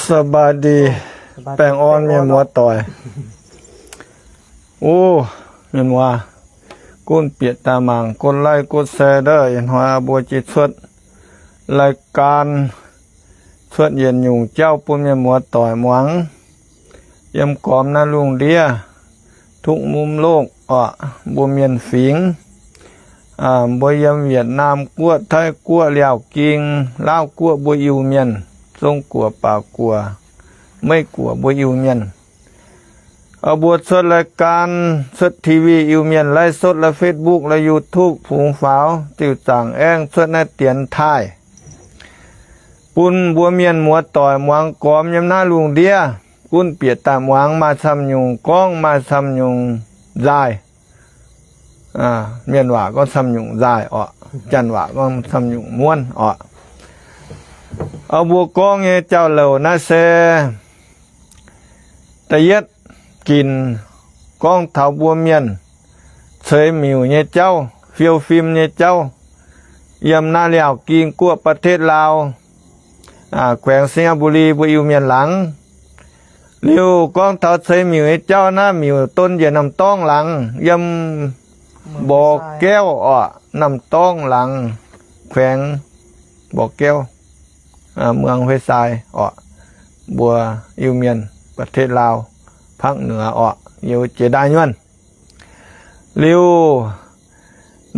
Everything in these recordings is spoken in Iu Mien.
สบายดี แป้งอ่อน mienh muoz-doic. O, mienh muoz, gunv bieqc daaih mangc กดไลค์ กดแชร์ ndov. Ih hnoi mbuo jiex cuotv รายการ, cuotv yietc nyungc jauv bun mienh muoz-doic muangx. Yiem gormx naaiv lungh ndiev, ทุกมุมโลก orqc, mbuo mienh fingx, mbuo yiem Yietc Naamh Guoqv, Taiv Guoqv, Liaauc Ging, Laauv Guoqv, mbuo Iu-Mienh, Zong Guoqv, Baac Guoqv, Meiv Guoqv, mbuo Iu-Mienh. Mbuo cuotv รายการ, cuotv ทีวี Iu-Mienh, ไลฟ์สด la'Facebook, la'YouTube, fungx faaux, ziuc zaangc aengx cuotv naaiv dienx taaih bun mbuo mienh muoz-doic muangx gormx yiem naaiv lungh ndiev. Gunv bieqc daaih muangx, maaih camv nyungc gorngv, maaih camv nyungc nzaaih. Mienh waac gorngv camv nyungc nzaaih orqc, Janx waac gorngv camv nyungc muonv orqc. Mbuo gorngv nyei jauv-louc naaiv se da'yietv ginc gorngv taux mbuo mienh ceix miuc nyei jauv, fiou fim nyei jauv, yiem naaiv Liaauc Ging Guoqv, ประเทศลาว, แขวงไชยบุรี mbuo Iu-Mienh laangz. Liuz gorngv taux ceix miuc nyei jauv naaiv, miuc don njiec Namh Dorngv laangz, yiem Mborqv Gaeqv orqc, Namh Dorngv laangz, แขวง Mborqv Gaeqv, เมืองห้วยทราย orqc, mbuo Iu-Mienh ประเทศลาว ภาคเหนือ orqc, yiem jiex ndaaih nyuonh. Liuz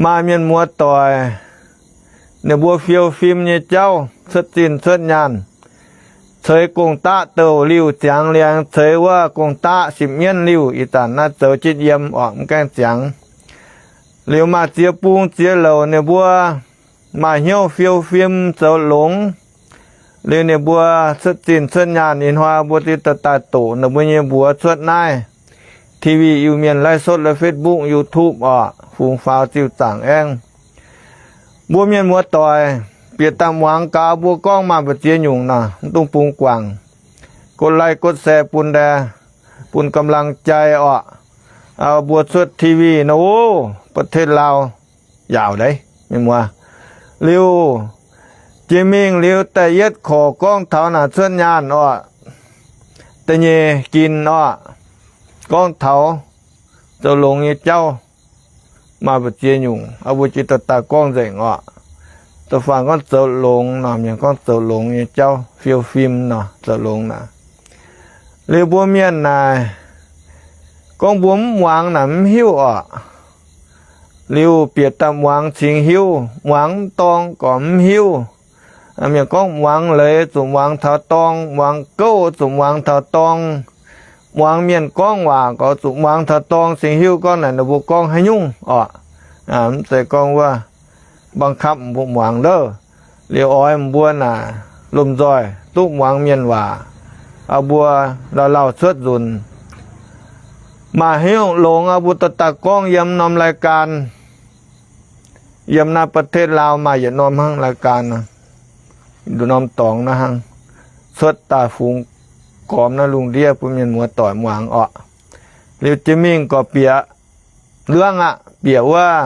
maaih mienh muoz-doic, ninh mbuo fiou fim nyei jauv, cuotv zinh cuotv nyaanh, ceix gong-daqv douc liuh ziangx liangx, ceix wuov gong-daqv sipv mienv liuh, ih zanc naaiv zoux jienv yiem orqc, mv gaengh ziangx. Liuz maaih ziex bung ziex louc ninh mbuo maaih hnyouv fiou fim zoux longx. Liuz ninh mbuo cuotv zinh cuotv nyaanh, ih hnoi mbuo ziouc daaih doqc ninh mbuo nyei mbuox cuotv naaiv ทีวี Iu-Mienh, ไลฟ์สด la'Facebook, YouTube orqc, fungx faaux ziuc zaangc aengx. Mbuo mienh muoz-doic bieqc daaih muangx gaax, mbuo gorngv maaih mbu'ziex nyungc nor, mv dungx bungx guangc, กดไลค์ กดแชร์ bun daaih, bun กำลังใจ orqc. Mbuo cuotv ทีวี nor, o, ประเทศลาว yaauc leiz, mienh muoz. Liuz jiex mingh liuz da'yietv korc gorngv taux naaic cuotv nyaanh orqc, da'nyeic ginc orqc, gorngv taux zoux longx nyei jauv, maaih mbu'ziex nyungc, mbuo jiex daaih gorngv nzengc orqc. Da'faanh gorngv zoux longx nor, mienh gorngv zoux longx nyei jauv, fiou fim nor, zoux longx naaic. Liuz mbuo mienh naaic, gorngv mbuo mv muangx naaic mv hiuv orqc. Liuz bieqc daaih muangx cingx hiuv, muangx mv dorng gorqv mv hiuv. Mienh gorngv muangx leiz zuqc muangx taux dorng, muangx gouv zuqc muangx taux dorng. Muangx mienh gorngv waac gorqv zuqc muangx taux dorng cingx hiuv gorngv naaic ninh mbuo gorngv haaix nyungc orqc. Mv zeiz gorngv wuov บังคับ mbuo muangx ndouv. Liuz oix mbuo naaic lomh nzoih duqv muangx mienh waac, mbuo lauh lauh cuotv nzunc. Maaih haaix nyungc longx mbuo dorh daaih gorngv yiem norm รายการ. Yiem naaiv ประเทศลาว maaih yietc norm hnangv รายการ, norm dorngx naaiv hnangv, cuotv daaih fungx gormx naaiv lungh ndiev bun mienh muoz-doic muangx orqc. Liuz jiex mingh gorqv bieqc luangv aqv, bieqc wuov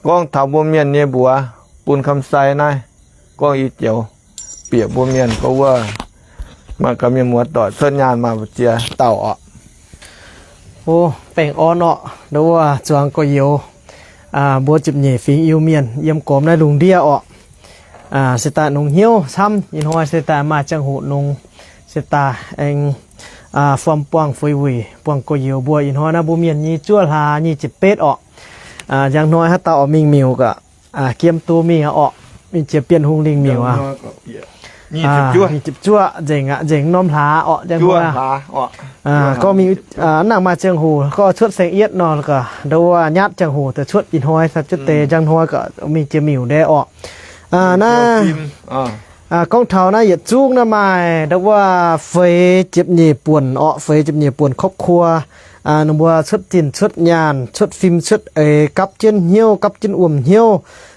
gorngv taux mbuo mienh nyei mbuox bun คำไซ naaiv, gorngv i joux bieqc mbuo mienh gorngv wuov, maaih gaax mienh muoz-doic cuotv nyaanh maaih mbu'ziex dauh orqc. O, baengh orn orqc, ndau wuov zuangx gorx-youz, mbuo ziepc nyeic fingx Iu-Mienh yiem gormx naaiv lungh ndiev orqc. Se daaih longx hnyouv camv, ih hnoi se daaih maaih ziangh hoc longx, se daaih aengx form buangh feix wuic buangh gorx-youz mbuo. Ih hnoi naaiv mbuo mienh nyic juov hlaax nyic ziepc betv orqc. Njang hnoi haaix dauh oix mingh miuc gaax, jiem duqv mingh aqv orqc. Mingh jiex Bienh Hungh Lingh miuc aqv. Nyic ziepc juov nzengc aqv, nzengc norm hlaax orqc. Njang hnoi gorngv mingh naaic maaih ziangh hoc gorngv cuotv saeng-yietv nor, ndau wuov nyatv ziangh hoc daaih cuotv ih hnoi, cuotv deix njang hnoi gaax mingh jiex miuc ndie orqc. Naaiv gorngv taux naaiv yietc zungv naaiv maaih ndau wuov feix ziepc nyeic buonc orqc, feix ziepc nyeic buonc ครอบครัว. Ninh mbuo cuotv zinh cuotv nyaanh, cuotv fim cuotv eix, gapv jienv hnyouv, gapv jienv wuom hnyouv,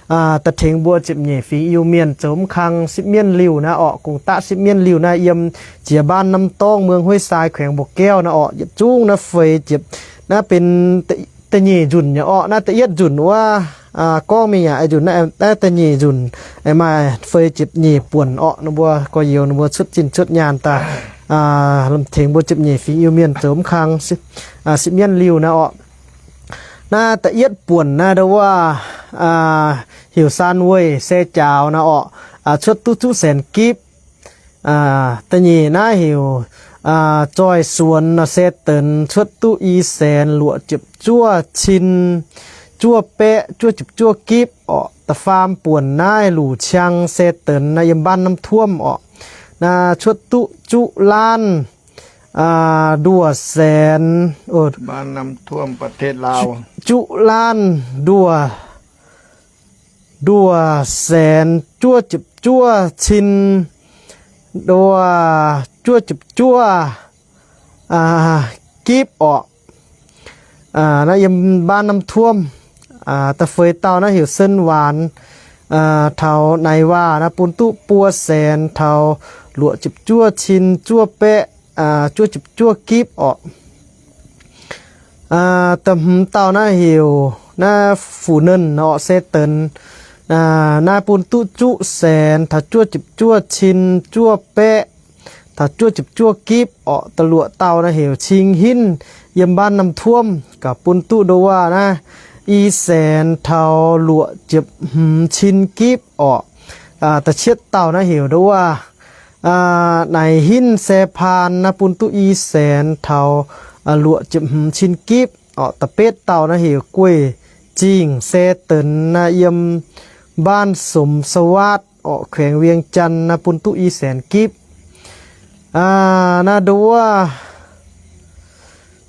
daaih tengx mbuo ziepc nyeic fingx Iu-Mienh zoux mv kang sipv mienv liuh naaiv orqc, gong-daqv sipv mienv liuh naaiv, yiem jiex บ้านน้ำต้อง เมืองห้วยทราย แขวงบ่อแก้ว naaiv orqc. Yietc zungv naaiv feix ziepc, naaiv benx da'nyeic nzunc nyei orqc. Naaiv da'yietv nzunc wuov gorngv mingh yaac nzunc naaiv da'nyeic nzunc, maaih feix ziepc nyeic buonc orqc. Ninh mbuo gorx-youz ninh mbuo cuotv zinh cuotv nyaanh daaih tengx mbuo ziepc nyeic fingx Iu-Mienh zoux mv kang sipv mienv liuh naaiv orqc. Naaiv da'yietv buonc naaiv ndo wuov heuc Saan Weih se jaaux naaiv orqc, cuotv duqv zuqv saenx gipv. Da'nyeic naaiv heuc Zoih Suonx nor se denx cuotv duqv i saenx luoqc ziepc zuoqv cin juov baeqv juov ziepc zuoqv gipv orqc. Da'faam buonc naaiv Luc Ciang se denx naaiv yiem Mbaan Nam Tuomh orqc, naaiv cuotv duqv zuqv laanv nduoh saenx, zuqv laanv nduoh, nduoh saenx juov ziepc zuoqv cin nduoh juov ziepc zuoqv gipv orqc. Naaiv yiem Mbaan Nam Tuomh. Da'feix dauh naaiv heuc Sen Waanx taux Naaic Waac naaiv bun duqv buo saenx taux luoqc ziepc zuoqv cin juov baeqv juov ziepc zuoqv gipv orqc. Da'hmz dauh naaiv heuc naaiv Fuc Nernh orqc se denx, naaiv bun duqv zuqv saenx taux juov ziepc zuoqv cin juov baeqv taux juov ziepc zuoqv gipv orqc. Da'luoqc dauh naaiv heuc Cing Hinv yiem Mbaan Nam Tuomh gaax bun duqv ndo wuov naaiv i saenx taux luoqc ziepc hmz cin gipv orqc. Da'cietv dauh naaiv heuc ndo wuov Naaic Hinv se paan naaiv bun duqv i saenx taux luoqc ziepc hmz cin gipv orqc. Da'betv dauh naaiv heuc Guei Zingh se denx naaiv yiem Mbaan Sumc Sawaatv orqc, แขวงเวียงจันทน์ naaiv bun duqv i saenx gipv. Naaiv ndo wuov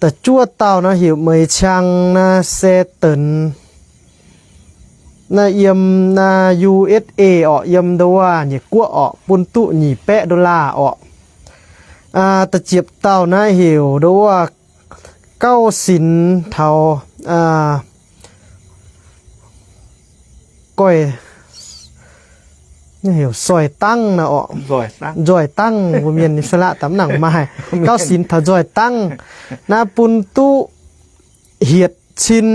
da'juov dauh naaiv heuc Meix Qang naaiv se denx naaiv yiem naaiv U S A orqc, yiem ndo wuov Nyiec Guoqv orqc, bun duqv nyic baeqv dollar orqc. Da'ziepc dauh naaiv heuc ndo wuov Gauv Sinx taux goih, heuc Soih Dangv naaiv orqc, Nzoih Dangv, mbuo mienh Iu^saa^laa^en daaih mv nangc maaih. Gauv Sinx taux Nzoih Dangv naaiv bun duqv hietc cin,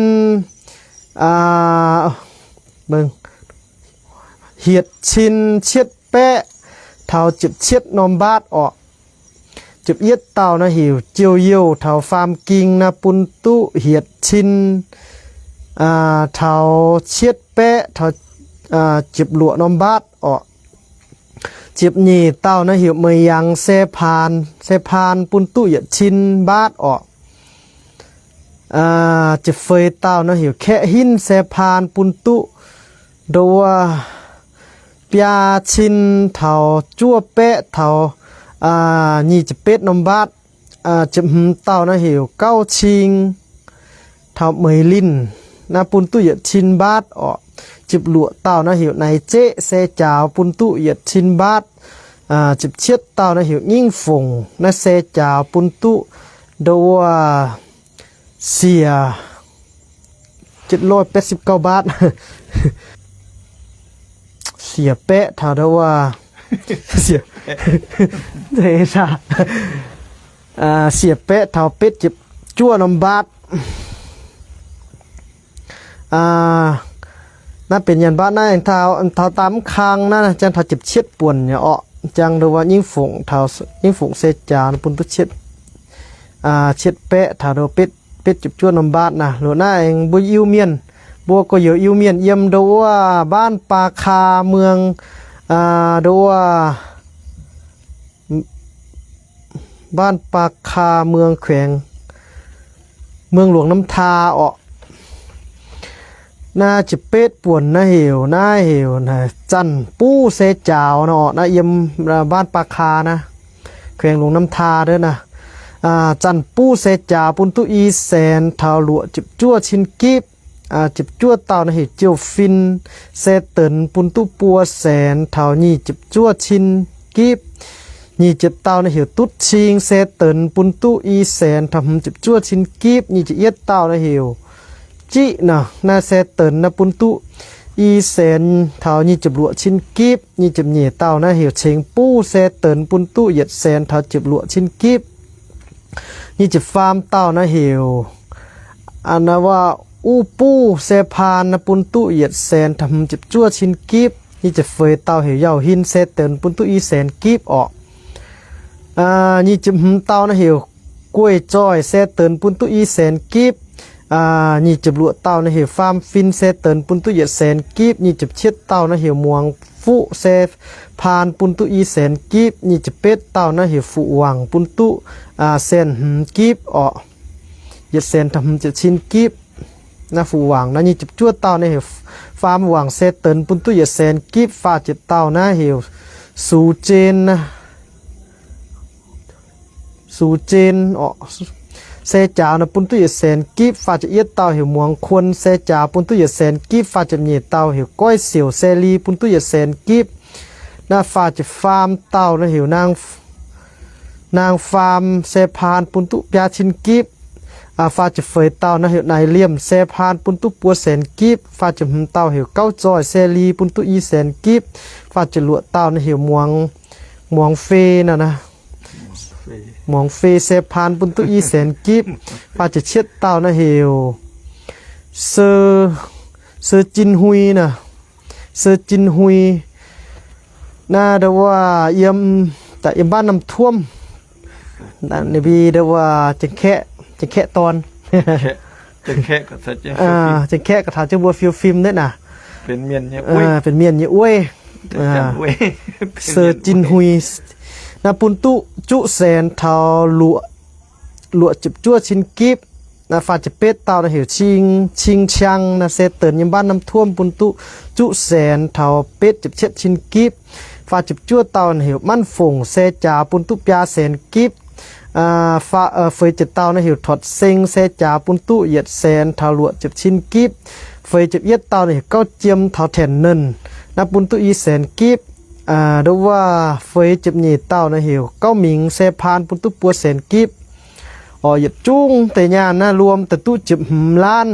hietc cin cietv baeqv taux ziepc cietv norm mbaatv orqc. Ziepc yietv dauh naaiv heuc Jiou Youh taux Faam Ging naaiv bun duqv hietc cin taux cietv baeqv taux ziepc luoqc norm mbaatv orqc. Ziepc nyeic dauh naaiv heuc Meix Yangx se paan, se paan bun duqv yietc cin mbaatv orqc. Ziepc feix dauh naaiv heuc Kaeqv Hinv se paan bun duqv ndo wuov biaa cin taux juov baeqv taux nyic ziepc betv norm mbaatv. Ziepc hmz dauh naaiv heuc Gauv Cing taux Meix Linh naaiv bun duqv yietc cin mbaatv orqc. Ziepc luoqc dauh naaiv heuc Naix Zeqv se jaaux bun duqv yietc cin mbaatv. Ziepc cietv dauh naaiv heuc Nyingv Fongc naaiv se jaaux bun duqv ndo wuov siec, siec baeqv taux ndo wuov, siec baeqv taux betv ziepc juov norm mbaatv. Naaiv benx nyanc mbaatv naaiv taux daaih mv kang naaiv, jang taux ziepc cietv buonc nyei orqc. Jang ndo wuov Nyingv Fongc, Nyingv Fongc se jaaux bun duqv cietv baeqv taux ndo betv ziepc juov norm mbaatv naaiv. Loz naaiv aengx mbuo Iu-Mienh, mbuo gorx-youz Iu-Mienh yiem ndo wuov Mbaanv Baa Kaa Muang, ndo wuov Mbaanv Baa Kaa Muang แขวง เมืองหลวงน้ำทา orqc. Naaiv ziepc betv buonc naaiv heuc, naaiv heuc Zanc Buv se jaaux nor orqc. Naaiv yiem Mbaanv Baa Kaa naaiv, แขวงหลวงน้ำทา ndo naaiv. Zanc Buv se jaaux bun duqv i saenx taux luoqc ziepc juov cin gipv. Ziepc juov dauh naaiv heuc Jiou Fin se denx bun duqv buo saenx taux nyic ziepc juov cin gipv. Nyic ziepc dauh naaiv heuc Dutv Cing se denx bun duqv i saenx taux hmz ziepc juov cin gipv. Nyic ziepc yietv dauh naaiv heuc Jiqv nor, naaiv se denx naaiv bun duqv i saenx taux nyic ziepc luoqc cin gipv. Nyic ziepc nyeic dauh naaiv heuc Cengx Buv se denx bun duqv yietc saenx taux ziepc luoqc cin gipv. Nyic ziepc faam dauh naaiv heuc, naaiv wuov Uv buv se paan naaiv bun duqv yietc saenx taux hmz ziepc juov cin gipv. Nyic ziepc feix dauh heuc Yauh Hin se deix bun duqv i saenx gipv orqc. Nyic ziepc hmz dauh naaiv heuc Gueiv Zoih se deix bun duqv i saenx gipv. Nyic ziepc luoqc dauh naaiv heuc Faam Fin se deix bun duqv yietc saenx gipv. Nyic ziepc cietv dauh naaiv heuc Muangx Fuqv se paan bun duqv i saenx gipv. Nyic ziepc betv dauh naaiv heuc Fuqv Wangc bun duqv saenx hmz gipv orqc. Yietc saenx taux hmz ziepc cin gipv. Naaiv Fuqv Wangc naaiv. Nyic ziepc juov dauh naaiv heuc Faam Wangc se deix bun duqv yietc saenx gipv. Faah ziepc dauh naaiv heuc Sux Jien, Sux Jien orqc, se jaaux naaiv bun duqv yietc saenx gipv. Faah ziepc yietv dauh heuc Muangx Kuon se jaaux bun duqv yietc saenx gipv. Faah ziepc nyeic dauh heuc Goiv Siouc se li bun duqv yietc saenx gipv. Naaiv faah ziepc faam dauh naaiv heuc Naang Faam se paan bun duqv biaa cin gipv. Faah ziepc feix dauh naaiv heuc Naaic Liemh se paan bun duqv buo saenx gipv. Faah ziepc hmz dauh heuc Gauv Zoih se li bun duqv i saenx gipv. Faah ziepc luoqc dauh naaiv heuc Muangx, Muangx Fei naaiv, Muangx Fei se paan bun duqv i saenx gipv. Faah ziepc cietv dauh naaiv heuc Se, Se Jin Hui naaiv, Se Jin Hui. Naaiv ndau wuov yiem, yiem บ้านน้ำท่วม ninh mbuo ndau wuov Janx-Kaeqv, Janx-Kaeqv dorn, Janx-Kaeqv gauh taux jienv mbuo fiou fim naaiv naaic, benx mienh nyei wueiv. Se Jin Hui, naaiv bun duqv juqv saenx taux luoqc ziepc juov cin gipv. Faah ziepc betv dauh naaiv heuc Cing, Cing Ciang naaiv se deix yiem บ้านน้ำท่วม bun duqv juqv saenx taux betv ziepc cietv cin gipv. Faah ziepc juov dauh naaiv heuc Manv Fongc se jaaux bun duqv biaa saenx gipv. Feix ziepc dauh naaiv heuc Tortc Seng se jaaux bun duqv yietc saenx taux luoqc ziepc cin gipv. Feix ziepc yietv dauh naaiv heuc Gauv Jiem taux Taenx Nernh, naaiv bun duqv i saenx gipv. Ndau wuov feix ziepc nyeic dauh naaiv heuc Gauv Mingx se paan bun duqv buo saenx gipv. Orqc, yietc zungv deix nyaanh naaiv luom daaih duqv ziepc hmz laanv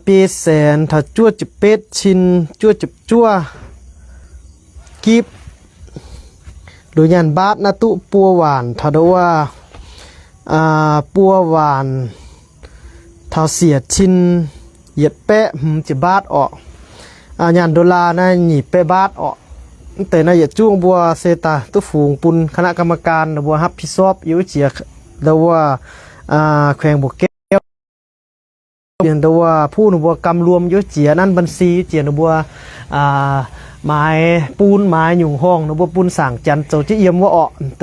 biei saenx taux juov ziepc betv cin juov ziepc juov gipv. Nduqc nyaanh mbaatv naaiv duqv buo waanc taux ndau wuov, buo waanc taux siec cin yietc baeqv hmz ziepc mbaatv orqc. Nyaanh dollar naaiv nyic baeqv mbaatv orqc. Mv deix naaiv yietc zungv mbuo se daaih duqv fungx bun คณะกรรมการ ninh mbuo รับผิดชอบ yiem wuov jiex ndau wuov แขวงบ่อแก้ว ndau wuov ผู้ ninh mbuo กำรวม yiem wuov jiex nanv บัญชี yiem jiex ninh mbuo maaiz bun maaiz nyungc horngh ninh mbuo bun saangc janx zoux jienv yiem wuov orqc.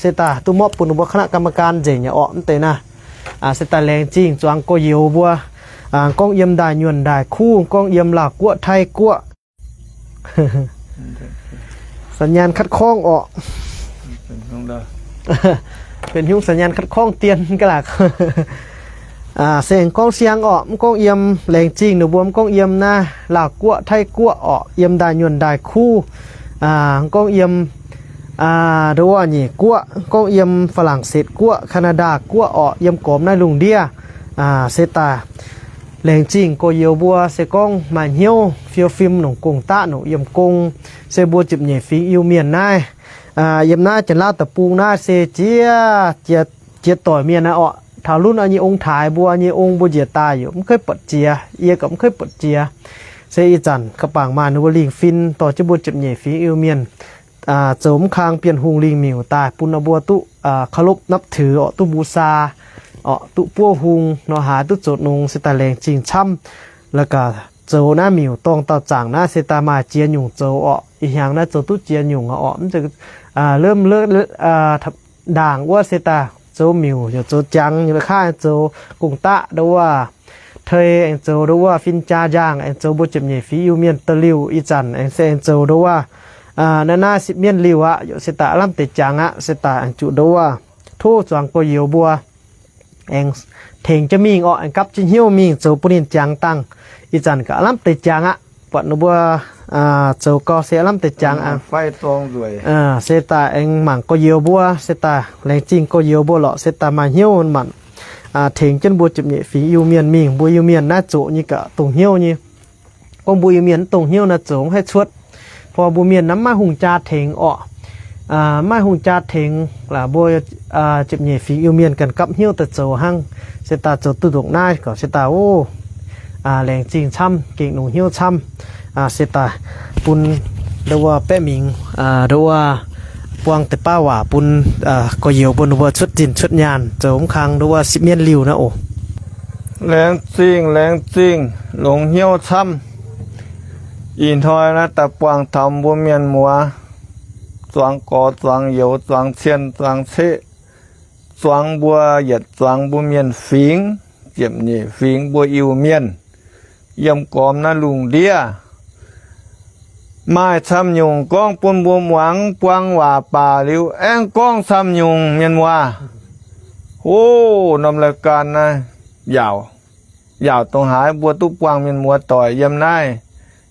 Se daaih duqv mopv bun ninh mbuo คณะกรรมการ nzengc nyei orqc. Mv deix naaiv se daaih laengz zingh zuangx gorx-youz mbuo, gorngv yiem ndaaih nyuonh ndaaih kuv, gorngv yiem Laauh Guoqv, Taiv Guoqv. สัญญาณขัดข้อง orqc. Benx hnyungv สัญญาณขัดข้อง dien ga'laqc. Se aengx gorngv siang orqc, mv gorngv yiem, laengz zingh ninh mbuo mv gorngv yiem naaiv Laauh Guoqv, Taiv Guoqv orqc, yiem ndaaih nyuonh ndaaih kuv, mv gorngv yiem ndau wuov Nyeic Guoqv, gorngv yiem Faa^lang^setv Guoqv, Kaa^naa^ndaa Guoqv orqc, yiem gormx naaiv lungh ndiev. Se daaih laengz zingh gorx-youz mbuo se gorngv maaih hnyouv fiou fim nongc gong-daqv nongc yiem gong, se mbuo ziepc nyeic fingx Iu-Mienh naaiv, yiem naaiv Janx-Laauv Deic-Bung naaiv se jiex, jiex doic mienh naaiv orqc. Taux lunv nyei ong-taaix mbuo nyei ong mbuo njiec daaih yaac mv keiv buatc jiex, yie gaax mv keiv buatc jiex. Se ih zanc ga'bangc maaih ninh mbuo lingh fin dorh jienv mbuo ziepc nyeic fingx Iu-Mienh zoux mv kang Bienh Hungh lingh miuc daaih bun ninh mbuo duqv เคารพนับถือ orqc, duqv บูชา orqc, duqv buov hung nor haaix duqv zoux nongx se daaih laengz zingh camv. La'gaax zoux naaiv miuc dorngh dauh zaangc naaiv se daaih maaih jiex nyungc zoux orqc. Ih hnyangx naaiv zoux duqv jiex nyungc orqc. Mv zeiz เริ่ม ndaangc wuov se daaih zoux miuc yaac zoux jangx, nyei la'kaav aengx zoux gong-daqv ndau wuov, tei aengx zoux ndau wuov fin-jaa njaangh, aengx zoux mbuo ziepc nyeic fingx Iu-Mienh da'liuh. Ih zanc aengx se aengx zoux ndau wuov naaiv naaiv sipv mienv liuh aqv. Yaac se daaih aav lamh deix jangx aqv. Se daaih aengx zuqc ndau wuov tov zuangx gorx-youz mbuo aengx tengx jienv mingh orqc, aengx gapv jienv hnyouv mingh zoux bun ninh jangx dangh. Ih zanc gaax aav lamh deix jangx aqv. Buatc ninh mbuo zoux gau se aav lamh deix jangx aqv. Se daaih aengx mangc gorx-youz mbuo, se daaih laengz zingh gorx-youz mbuo lorqc, se daaih maaih hnyouv manc tengx jienv mbuo ziepc nyeic fingx Iu-Mienh mingh. Mbuo Iu-Mienh naaiv zoqc nyei gaax dongh hnyouv nyei. Gorngv mbuo Iu-Mienh mv dongh hnyouv naaiv zoux mv haih cuotv. Fai mbuo mienh naaiv maiv hungh jaa tengx orqc. maiv hungh jaa tengx mbuo ziepc nyeic fingx Iu-Mienh ganh gapv hnyouv daaih zoux hnangv. Se daaih zoux duqv ndongc naaiv gorqv se daaih o, laengz zingh camv, gengh longc hnyouv camv. Se daaih bun ndo wuov baeqv mingh, ndo wuov buang deix baav waac bun gorx-youz mbuo, ndo wuov cuotv zinh cuotv nyaanh zoux mv kang ndo wuov sipv mienv liuh naaiv oc. Laengz zingh, laengz zingh, longc hnyouv camv. Ih hnoi naaiv daaih buangh taux mbuo mienh muoz, zuangx gorx zuangx youz, zuangx cien zuangx ceqv, zuangx mbuo yietc zuangx mbuo mienh fingx, ziepc nyeic fingx mbuo Iu-Mienh, yiem gormx naaiv lungh ndiev. Maaih camv nyungc gorngv bun mbuo muangx, buang waac baac liuz aengx gorngv camv nyungc, mienh muoz. O, norm รายการ naaiv yaauc, yaauc dongh haaix mbuo duqv buangh mienh muoz doic yiem naaiv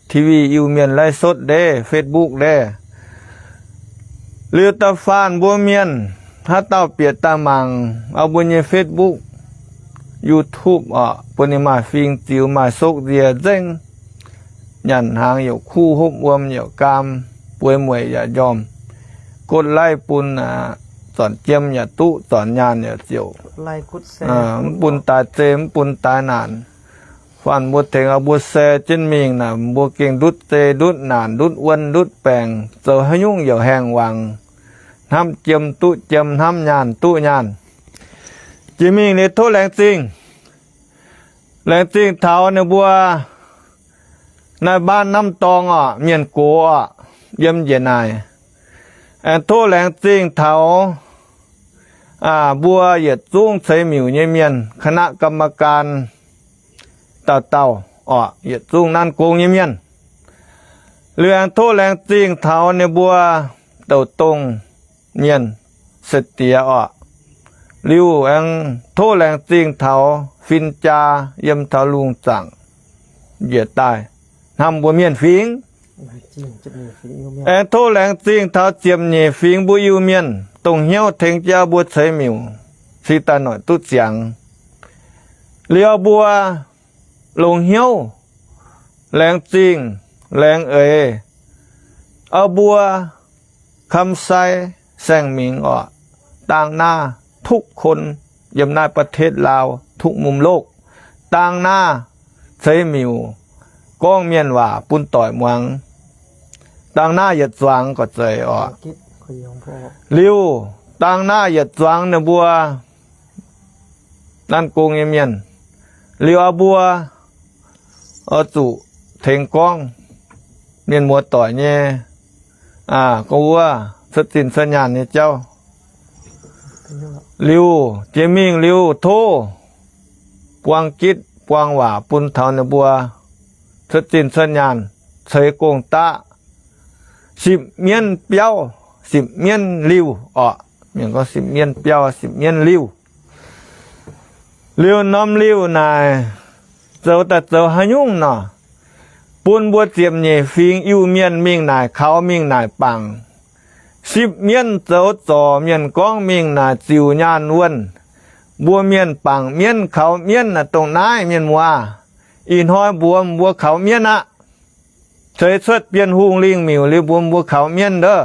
TV Iu-Mienh ไลฟ์สด ndeic, Facebook ndeic. Liuz da'faanh mbuo mienh haaix dauh bieqc daaih mangc oix mbuo nyei Facebook, YouTube oc, bun ninh maaih fing ziux, maaih sokv nziex nzengc. Nyanc hnaangx youc kuv, hopv wuom youc gaam, bueix mueic yaac njormh. Kotv laih bun, zornc jiem yaac duqv, zornc nyaanh yaac ziouc, mv bun daaih zei, mv bun daaih naanc. Faanh mbuo tengx oix mbuo se jienv mingh naaic, mbuo gengh ndutv zei, ndutv naanc, ndutv wuon, ndutv baengc, zoux haaix nyungc youc haengh wangc, hnamv jiem duqv jiem, hnamv nyaanh duqv nyaanh. Jiex mingh liuz tov laengz zingh, laengz zingh taux ninh mbuo naaiv บ้านน้ำตอง oc, mienh gox oc, yiem njiec naaic. Aengx tov laengz zingh taux mbuo yietc zungv ceix miuc nyei mienh, คณะกรรมการ dauh dauh oc, yietc zungv nanv gong nyei mienh. Liuz aengx tov laengz zingh taux ninh mbuo douc dongh mienh se diex oc. Liuz aengx tov laengz zingh taux fin-jaa yiem taux lungh zaangc njiec daaih hnamv mbuo mienh fingx. Aengx tov laengz zingh taux ziepc nyeic fingx mbuo Iu-Mienh dongh hnyouv tengx jienv mbuo ceix miuc cingx daaih noic duqv ziangx. Liuz mbuo longx hnyouv, laengz zingh, laengz eix, mbuo คำไซ แซ่งหมิง oc, dang naaiv ทุกคน yiem naaiv ประเทศลาว ทุกมุมโลก, dang naaiv ceix miuc gorngv mienh waac bun doic muangx. Dang naaiv yietc zuangx gorqv-zeic oc. Liuz dang naaiv yietc zuangx ninh mbuo nanv gong nyei mienh, liuz mbuo oix zuqc tengx gorngv mienh muoz doic nyei, gorngv wuov cuotv zinh cuotv nyaanh nyei jauv. Liuz jiex mingh liuz tov buang gitv buang waac bun taux ninh mbuo cuotv zinh cuotv nyaanh ceix gong-daqv sipv mienv biauv, sipv mienv liuh oc. Mienh gorngv sipv mienv biauv, sipv mienv liuh. Liuz norm liuh naaic zoux daaih zoux haaix nyungc nor, bun mbuo ziepc nyeic fingx Iu-Mienh mingh naaic kaux, mingh naaic bangc. Sipv mienv zoux zorc mienh gorngv mingh naaic ziux nyaanh wuonh. Mbuo mienh bangc mienv kaux mienv naaic dongh naaiv, mienh muoz. Ih hnoi mbuox mbuo kaux mienv aqv. Ceix cuotv Bienh Hungh lingh miuc liuz mbuox mbuo kaux mienv ndov.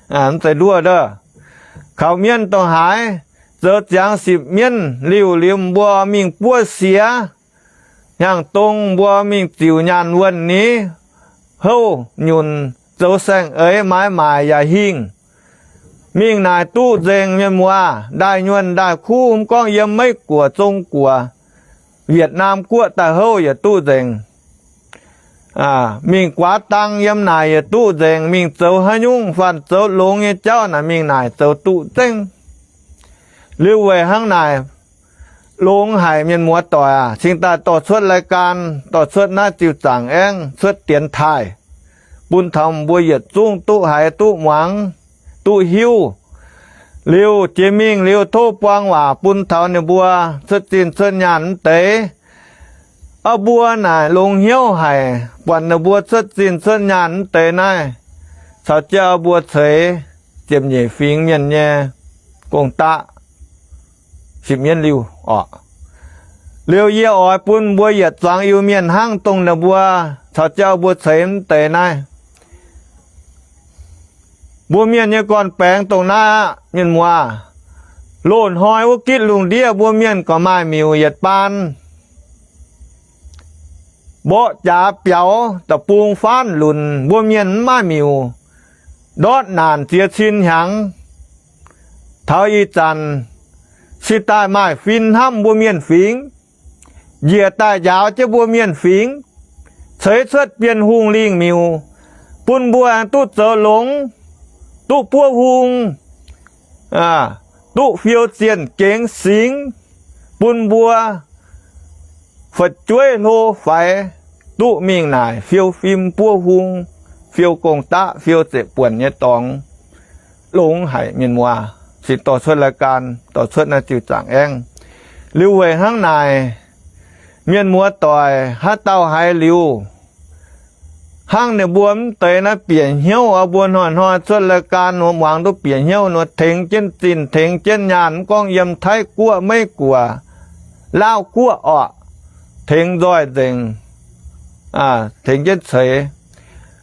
Mv zeiz nduov ndov. Kaux mienv dongh haaix? Zoux ziangx sipv mienv liuh liuz mbuo mingh buov siex, hnyangx-dong mbuo mingh ziux nyaanh wuonh ni, houv nyunc zoux saeng-eix maaiz maaic yaac hingh. Mingh naaic duqv nzengc, mienh muoz. Ndaaih nyuonh ndaaih kuv, mv gorngv yiem Meiv Guoqv, Zong Guoqv, Wietc Naam Guoqv daaih houv yaac duqv nzengc. Mingh guaax dang yiem naaic yaac duqv nzengc. Mingh zoux haaix nyungc fanh zoux longx nyei jauv naaic mingh naaic zoux duqv nzengc. Liuz weic hnangv naaic, longx haic, mienh muoz doic aac, cingx daaih dorh cuotv รายการ, dorh cuotv naaiv ziuc zaangc aengv cuotv dienx taaih, bun taux mbuo yietc zungv duqv haiz duqv muangx, duqv hiuv. Liuz jiex mingh liuz tov buang waac bun taux ninh mbuo cuotv zinh cuotv nyaanh mv deix. Aa, mbuo naaic longx hnyouv haic, buatc ninh mbuo cuotv zinh cuotv nyaanh mv deix naaiv, caux jienv mbuo ceix ziepc nyeic fingx mienh nyei gong-daqv, sipv mienv liuh orqc. Liuz yie oix bun mbuo yietc zuangx Iu-Mienh hnangv dongh ninh mbuo caux jienv mbuo ceix mv deix naaiv. Mbuo mienh nyei gorn-baengx dongh naaiv aqv, mienh muoz. Loz-hnoi wuov gitv lungh ndiev mbuo mienh gorqv maaih miuc yietc baan. Mborqv jaax biaux, da'bung faanv lunc, mbuo mienh mv maaih miuc. Ndortv naanc ziex cin hnyangx. Taux ih zanc, cingx daaih maaih fin hnamv mbuo mienh fingx, njiec daaih njaaux jienv mbuo mienh fingx, ceix cuotv Bienh Hungh lingh miuc, bun mbuo aengx duqv zoux longx, duqv buov hung, duqv fiou zienh gengx singx, bun mbuo fu'jueiv hlo faix, duqv mingh naaic fiou fim buov hung, fiou gong-daqv, fiou zeqc buonc nyei dorngx. Longx haic mienh muoz. Cingx dorh cuotv รายการ, dorh cuotv naaiv ziuc zaangc aengv. Liuz weic hnangv naaic, mienh muoz doic, haaix dauh haiz liuz, hnangv ninh mbuo mv deix naaiv bieqc hnyouv oc, mbuo hnoi-hnoi cuotv รายการ nor muangx duqv bieqc hnyouv nor tengx jienv zinh tengx jienv nyaanh, mv gorngv yiem Taiv Guoqv, Meiv Guoqv, Laauv Guoqv oc, tengx nzoih nzengc, tengx jienv ceix.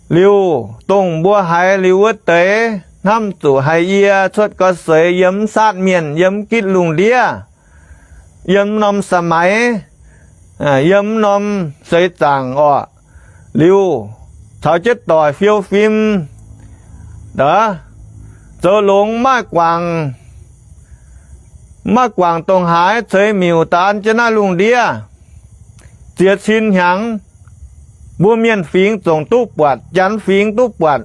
Liuz dongh mbuo haiz liuz wuov deix, hnamv zuqc haiz yie cuotv gau seix yiem mv saatv mienh, yiem mv gitv lungh ndiev, yiem mv norm สมัย, yiem mv norm seix zaangc oc. Liuz caux jienv doic fiou fim, zoux longx, maiv guangc, maiv guangc dongh haaix, ceix miuc daaih an jienv naaiv lungh ndiev. Ziex cin hnyangx, mbuo mienh fingx zongc duqv buatc, janx fingx duqv buatc,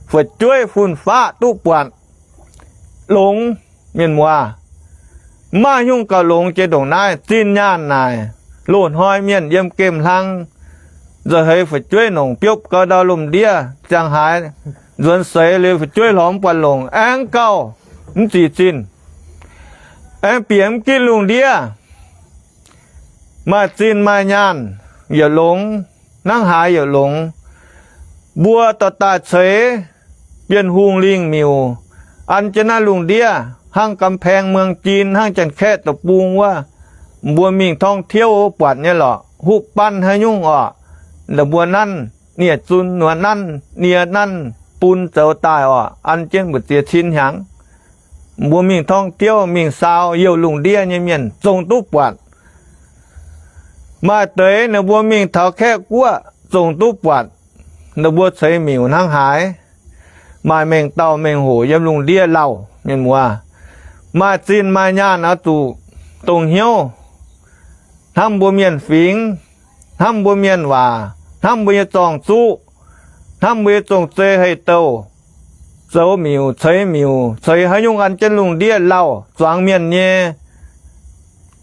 fu'jueiv fun-faqv duqv buatc. Longx, mienh muoz. Mv maaih nyungc gauh longx jiex ndongc naaiv. Zinh nyaanh naaic, loz-hnoi mienh yiem gemh hlang, nzauh heix fu'jueiv nongc biopv gau ndau lomh ndiev, ziangh haaix nzuonx seix liuz fu'jueiv lorz mv buatc longc, aengx gauh mv zic zinh, aengx bieqc mv gitv lungh ndiev. Maaih zinh maaih nyaanh yaac longx, hnangv haaix yaac longx. Mbuo dorh daaih ceix Bienh Hungh lingh miuc an jienv naaiv lungh ndiev, hnangv กำแพงเมืองจีน, hnangv Janx-Kaeqv deic-bung wuov, mbuo mingh ท่องเที่ยว buatc nyei lorqc. Huv banv haaix nyungc orqc, nda'mbuo nanv nie zun, nuoz nanv nie nanv bun zoux daaih orqc, an jienv mbu'ziex cin hnyangx. Mbuo mingh ท่องเที่ยว mingh saau youh lungh ndiev nyei mienh zong duqv buatc. Maaih deix ninh mbuo mingh taux Kaeqv Guoqv zong duqv buatc ninh mbuo ceix miuc hnangv haaix. Maaih mengh dauh mengh hoc yiem lungh ndiev lauh, mienh muoz. Maaih zinh maaih nyaanh oix zuqc dongh hnyouv, hnamv mbuo mienh fingx, hnamv mbuo mienh waac, hnamv mbuo nyei zorng-zuqv, hnamv mbuo nyei zong-zei hei-douh, zoux miuc, ceix miuc, ceix haaix nyungc an jienv lungh ndiev lauh, zuangx mienh nyei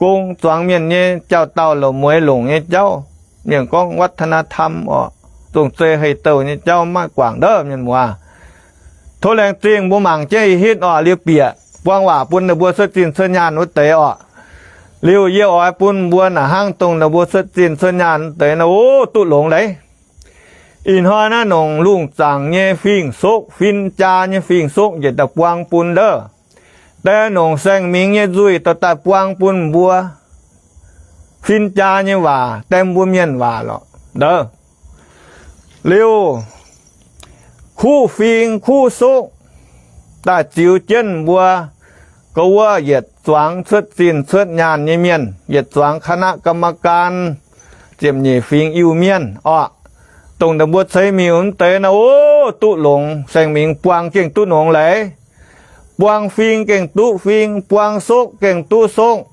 gong, zuangx mienh nyei jauv-dauh loz-mueiz longc nyei jauv. Mienh gorngv วัฒนธรรม orqc, zong-zei hei-douh nyei jauv maiv guangc ndov, mienh muoz. Tov laengz zingh mbuo mangc jienv ih hitv orqc, liuz bieqc buang waac bun ninh mbuo cuotv zinh cuotv nyaanh wuov deix orqc. Liuz yie oix bun mbuo naaic hnangv dongh ninh mbuo cuotv zinh cuotv nyaanh wuov deix nor, o, duqv longx leiz. Ih hnoi naaiv nongc lungh zaangc nyei fing-soqv, fin-jaa nyei fing-soqv njiec daaih buang bun ndov. Die nongc saeng-mingx nyei nzuih dorh daaih buang bun mbuo. Fin-jaa nyei waac die mbuo mienh waac lorqc ndov. Liuz kuv fing kuv soqv daaih ziux jienv mbuo ga'wuov yietc zuangx cuotv zinh cuotv nyaanh nyei mienh, yietc zuangx คณะกรรมการ ziepc nyeic fingx Iu-Mienh orqc. Dongh ninh mbuo ceix miuc wuov deix nor, o, duqv longx, saeng-mingx buang gengh duqv nongx leiz. Buang fing gengh duqv fing, buang soqv gengh duqv soqv,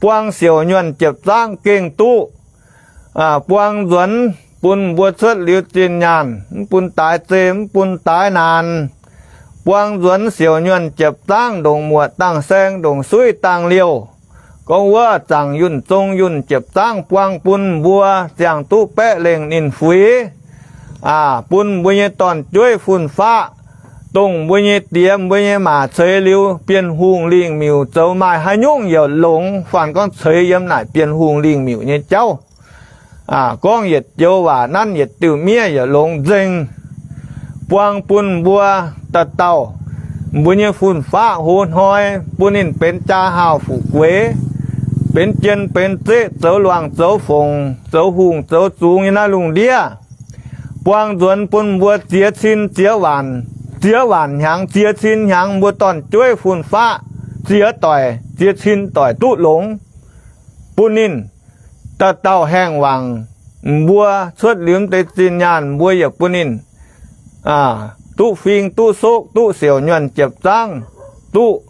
buang siouc nyuonh jiepc zaangv gengh duqv. Buang nzuonx bun mbuo cuotv liuz zinh nyaanh, mv bun daaix zei, mv bun daaix naanc. Buang nzuonx siouc nyuonh jiepc zaangv, ndongc muoqc dangh saeng, ndongc suiv dangh liouh, gorngv wuov zaangc yunh zong yunh jiepc zaangv buang bun mbuo ziangh duqv baeqv lengh ninh fuix. Aa, bun mbuo nyei dorn-jueiv fun-faqv, dongh mbuo nyei diex mbuo nyei maac ceix liuz Bienh Hungh lingh miuc zoux maaih haaix nyungc yaac longx. Faanh gorngv ceix yiem naaic Bienh Hungh lingh miuc nyei jauv, aa, gorngv yietc joux waac nanv yietc diuh miev yaac longx nzengc. Buang bun mbuo dauh dauh, mbuo nyei fun-faqv hoz hnoi bun ninh benx jaa haauh fu'jueiv, benx jien benx zeqv, zoux luangc zoux fongc, zoux hungh zoux zungx nyei naaiv lungh ndiev. Buang nzuonx bun mbuo ziex cin ziex waanc, ziex waanc hnyangx, ziex cin hnyangx, mbuo dorn-jueiv fun-faqv ziex doic, ziex cin doic duqv longx, bun ninh dauh dauh haengh wangc. Mbuo cuotv liuz mv deix zinh nyaanh, mbuo yaac bun ninh duqv fing, duqv soqv, duqv siouc nyuonh jiepv zaangv, duqv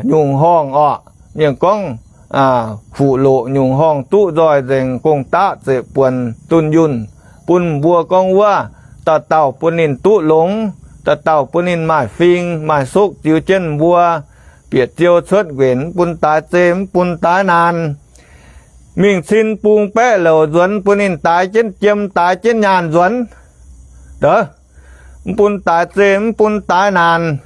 nyungc horngh orqc. Mienh gorngv fuqv loqc nyungc horngh duqv nzoih nzengc, gong-daqv zeqc buonc dunh yunh, bun mbuo gorngv wuov dauh dauh bun ninh duqv longx, dauh dauh bun ninh maaih fing maaih soqv ziux jienv mbuo, bieqc ziou cuotv nquenc, mv bun daaix zei, mv bun daaix naanc. Mingh cin bung baeqv louc nzuonx, bun ninh daaix jienv jiem, daaix jienv nyaanh nzuonx. Mv bun daaix zei, mv bun daaix naanc.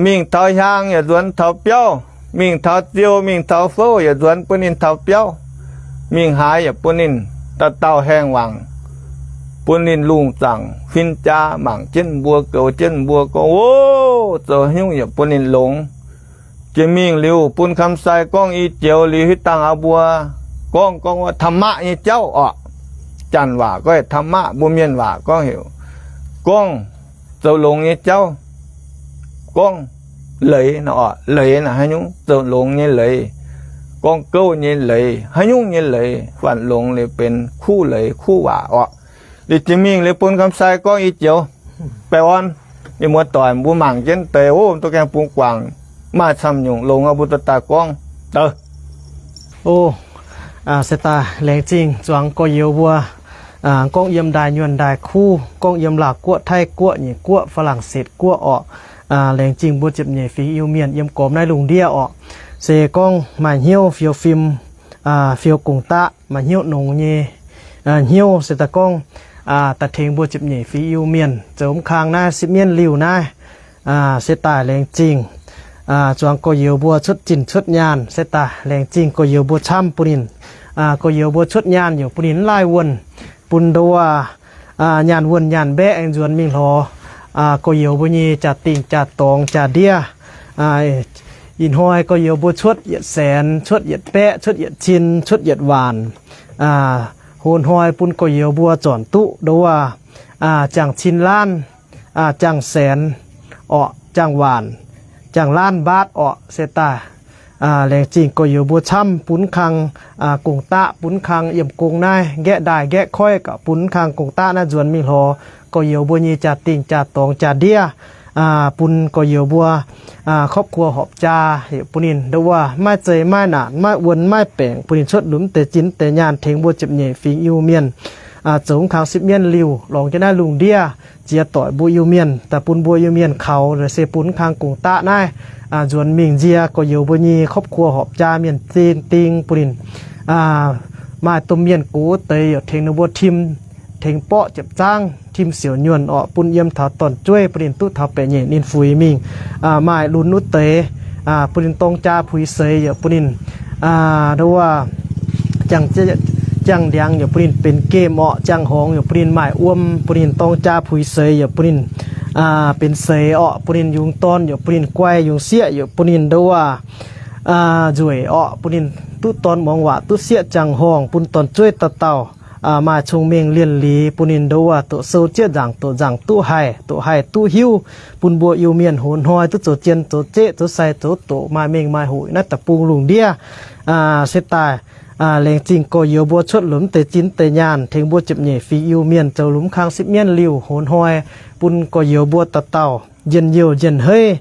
Mingh taux hiaang yaac nzuonx taux biauv, mingh taux ziou, mingh taux fouv yaac nzuonx bun ninh taux biauv. Mingh haaix yaac bun ninh dauh dauh haengh wangc, bun ninh lungh zaangc fin-jaa mangc jienv mbuo, goux jienv mbuo gorngv, o, zoux haaix nyungc yaac bun ninh longx. Jiex mingh liuz bun Kamsai gorngv i joux liuz, hitv dangh aqv mbuo gorngv, gorngv wuov ธรรมะ nyei jauv orqc. Janx waac gorngv ธรรมะ, mbuo mienh waac gorngv heuc, gorngv zoux longx nyei jauv, gorngv leiz, leiz naaic haaix nyungc, zoux longx nyei leiz, gorngv gouv nyei leiz, haaix nyungc nyei leiz, faanh longx liuz benx kuv leiz kuv waac orqc. Liuz jiex mingh liuz bun Kamsai gorngv i joux, baengh orn, mienh muoz-doic, mbuo mangc jienv deix, o, duqv gaengh bungx guangc, maaih camv nyungc longx, mbuo dorh daaih gorngv deix. O, se daaih laengz zingh zuangx gorx-youz mbuo, gorngv yiem ndaaih nyuonh ndaaih kuv, gorngv yiem Laauv Guoqv, Taiv Guoqv, Nyiec Guoqv, Faa^lang^setv Guoqv orqc. Laengz zingh mbuo ziepc nyeic fingx Iu-Mienh yiem gormx naaiv lungh ndiev orqc. Se gorngv maaih hnyouv fiou fim, fiou gong-daqv, maaih hnyouv nongx nyei hnyouv, se daaih gorngv daaih tengx mbuo ziepc nyeic fingx Iu-Mienh zoux mv kang naaiv sipv mienv liuh naaiv. Se daaih laengz zingh zuangx gorx-youz mbuo cuotv zinh cuotv nyaanh. Se daaih laengz zingh gorx-youz mbuo camv bun ninh. Gorx-youz mbuo cuotv nyaanh yaac bun ninh mv laaih wuonh, bun nduov nyaanh wuonh nyaanh mbaeqv aengx nzuonx mingh lorz gorx-youz mbuo nyei jaa-dingh jaa-dorngx jaa-ndiev. Ih hnoi gorx-youz mbuo cuotv yietc saenx, cuotv yietc baeqv, cuotv yietc cin, cuotv yietc waanc. Hoz hnoi bun gorx-youz mbuo zornc duqv nduov ziangh cin laanv, ziangh saenx orqc, ziangh waanc, ziangh laanv mbaatv orqc. Se daaih laengz zingh gorx-youz mbuo camv bun kang gong-daqv, bun kang yiem gong naaiv nqaeqv ndaaih nqaeqv koiv gauh bun kang gong-daqv naaiv nzuonx mingh lorz gorx-youz mbuo nyei jaa-dingh jaa-dorngx jaa-ndiev. Bun gorx-youz mbuo ครอบครัว horpc jaa yaac bun ninh nduov maiv zei maiv naanc, maiv wuonh maiv baengc, bun ninh cuotv lunx deix zinh deix nyaanh tengx mbuo ziepc nyeic fingx Iu-Mienh zoux mv kang sipv mienv liuh lorngx jienv naaiv lungh ndiev, ziex doic mbuo Iu-Mienh daaih bun mbuo Iu-Mienh kaux, se bun mv kang gong-daqv naaiv nzuonx mingh nzie gorx-youz mbuo nyei ครอบครัว horpc jaa mienh zinh ding, bun ninh maaih domh mienh gox deix yaac tengx ninh mbuo tim, tengx borqv jiepv zaangv, tim siouc nyuonh orqc, bun yiem taux dorn-jueiv bun ninh duqv taux baeqc nyeic ninh fuix mingh, maaih lunx wuov deix bun ninh dorng jaa puix seix yaac bun ninh nduov ziangh ndiangx yaac bun ninh benx gemh orqc, ziangh horngz yaac bun ninh maaih wuom, bun ninh dorng jaa puix seix yaac bun ninh benx seix orqc, bun ninh yungz dorn yaac bun ninh guai, yungz sieqv yaac bun ninh nduov nzueic orqc, bun ninh duqv dorn muangx waac, duqv sieqv ziangh horngh, bun dorn-jueiv dauh dauh maaih cong-mengh lienh liz, bun ninh nduov doqc sou zieqv nzaangc doqc nzaangc duqv haih, doqc haih duqv hiuv, bun mbuo Iu-Mienh hoz hnoi duqv zoux jien zoux zeqv zoux sai zoux doqc maaih mengh maaih hoqc naaiv da'bung lungh ndiev. Se daaih laengz zingh gorx-youz mbuo cuotv lunx deix zinh deix nyaanh tengx mbuo ziepc nyeic fingx Iu-Mienh zoux lunx kang sipv mienv liuh hoz hnoi, bun gorx-youz mbuo dauh dauh njien-youh njien-heiv,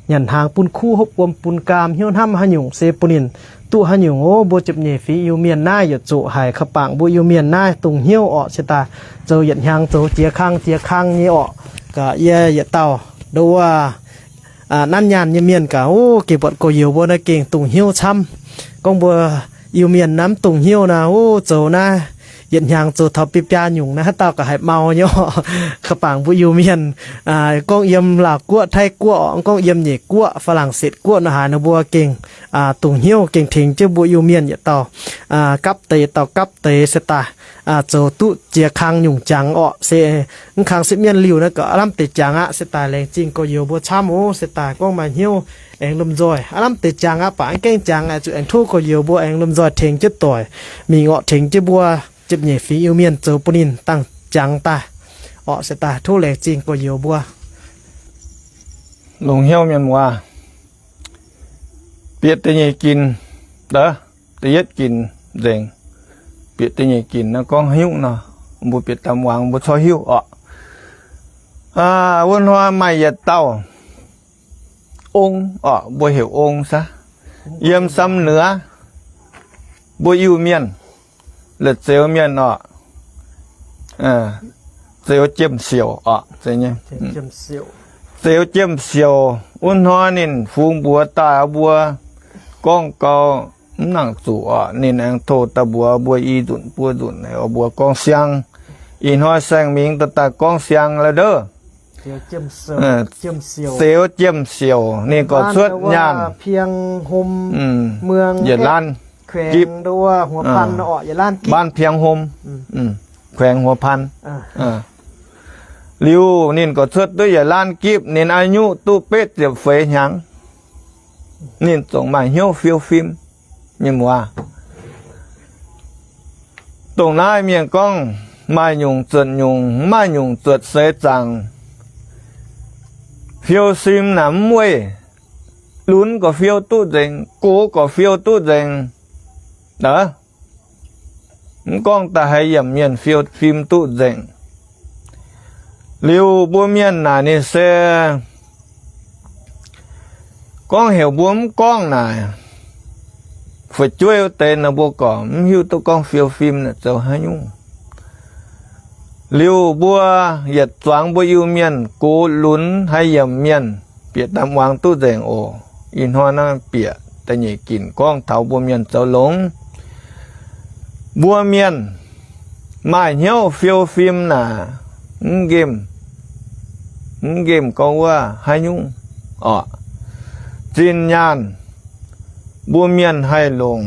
nyanc hnaangx bun kuv, hopv wuom bun gaam, hnyouv hnamv haaix nyungc se bun ninh duqv haaix nyungc. O, mbuo ziepc nyeic fingx Iu-Mienh naaiv yietc zuqc haic, ka'bangc mbuo Iu-Mienh naaiv dongh hnyouv orqc. Se daaih zoux yietc hnyangx zoux jiex kang jiex kang nyei orqc. Gaax yie yietc dauh nduov nanv nyaanh nyei mienh gaax, o, gengh buatc gorx-youz mbuo naaiv gengh dongh hnyouv camv. Gorngv mbuo Iu-Mienh naaiv mv dongh hnyouv naaiv, o, zoux naaiv yietc hnyangx zoux taux biaa biaa nyungc naaiv, haaix dauh gaax haiz mau nyei orqc. Ka'bangc mbuo Iu-Mienh gorngv yiem Laauv Guoqv, Taiv Guoqv orqc, gorngv yiem Nyiec Guoqv, Faa^lang^setv Guoqv nor haaix, ninh mbuo gengh dongh hnyouv gengh tengx jienv mbuo Iu-Mienh yietc dauh gapv deix yietc dauh gapv deix se daaih zoux duqv jiex kang nyungc jangx orqc. Se mv kang sipv mienv liuh naaiv gaax aav lamh deix jangx aqv. Se daaih laengz zingh gorx-youz mbuo camv oc. Se daaih gorngv maaih hnyouv aengx lomh nzoih aav lamh deix jangx aqv, baac aengx gaengh jangx aqv, zuqc aengx tov gorx-youz mbuo aengx lomh nzoih tengx jienv doic mingh orqc, tengx jienv mbuo ziepc nyeic fingx Iu-Mienh zoux bun ninh dangh jangx daaih orqc. Se daaih tov laengz zingh gorx-youz mbuo. Longc hnyouv mienh muoz, bieqc da'nyeic ginc, da'yietv ginc nzengc, bieqc da'nyeic ginc naaiv gorngv haaix nyungc nor, mbuo bieqc daaih muangx mbuo corc hiuv orqc. Wuov hnoi maaih yietc dauh ong orqc, mbuo heuc ong saah, yiem Samv Nüex, mbuo Iu-Mienh, la'zeux mienh orqc, Zeux Jiem Siouc orqc, Zeux Jiem Siouc. Wuov hnoi ninh fungx mbuox daaih mbuo gorngv gau mv nangc zuqc orqc, ninh aengx tov daaih mbuox mbuo i nzunc buo nzunc, mbuo gorngv siang. Ih hnoi saeng-mingh daaih daaih gorngv siang la'douh. Zeux Jiem Siouc, ninh gorx cuotv nyaanh yietc laanh gipv, บ้านเพียงโฮม, แขวงหัวพัน. Liuz ninh gorx cuotv duqv yietc laanh gipv, ninh อายุ duqv betv ziepc feix hnyangx. Ninh zungv maaih hnyouv fiou fim. Mienh muoz, dongh naaiv mienh gorngv maaih nyungc zuotc nyungc, mv maaih nyungc zuotc seix zaangc. Fiou fim naaic mv weic lunx gorqv fiou duqv nzengc, gox gorqv fiou duqv nzengc. Mv gorngv daaih haaix yiemc mienh fiou fim duqv nzengc. Liuz mbuo mienh naaic ninh se gorngv heuc mbuo mv gorngv naaic, fu'jueiv wuov deix nor mbuo gorngv mv hiuv duqv gorngv fiou fim naaic zoux haaix nyungc. Liuz mbuo yietc zuangx mbuo Iu-Mienh gox lunx haaix yiemc mienh bieqc daaih muangx duqv nzengc oc. Ih hnoi naaiv bieqc da'nyeic ginc gorngv taux mbuo mienh zoux longx. Mbuo mienh maaih hnyouv fiou fim naaic, mv nqemh, mv nqemh gorngv wuov haaix nyungc orqc. Zinh nyaanh mbuo mienh haih longc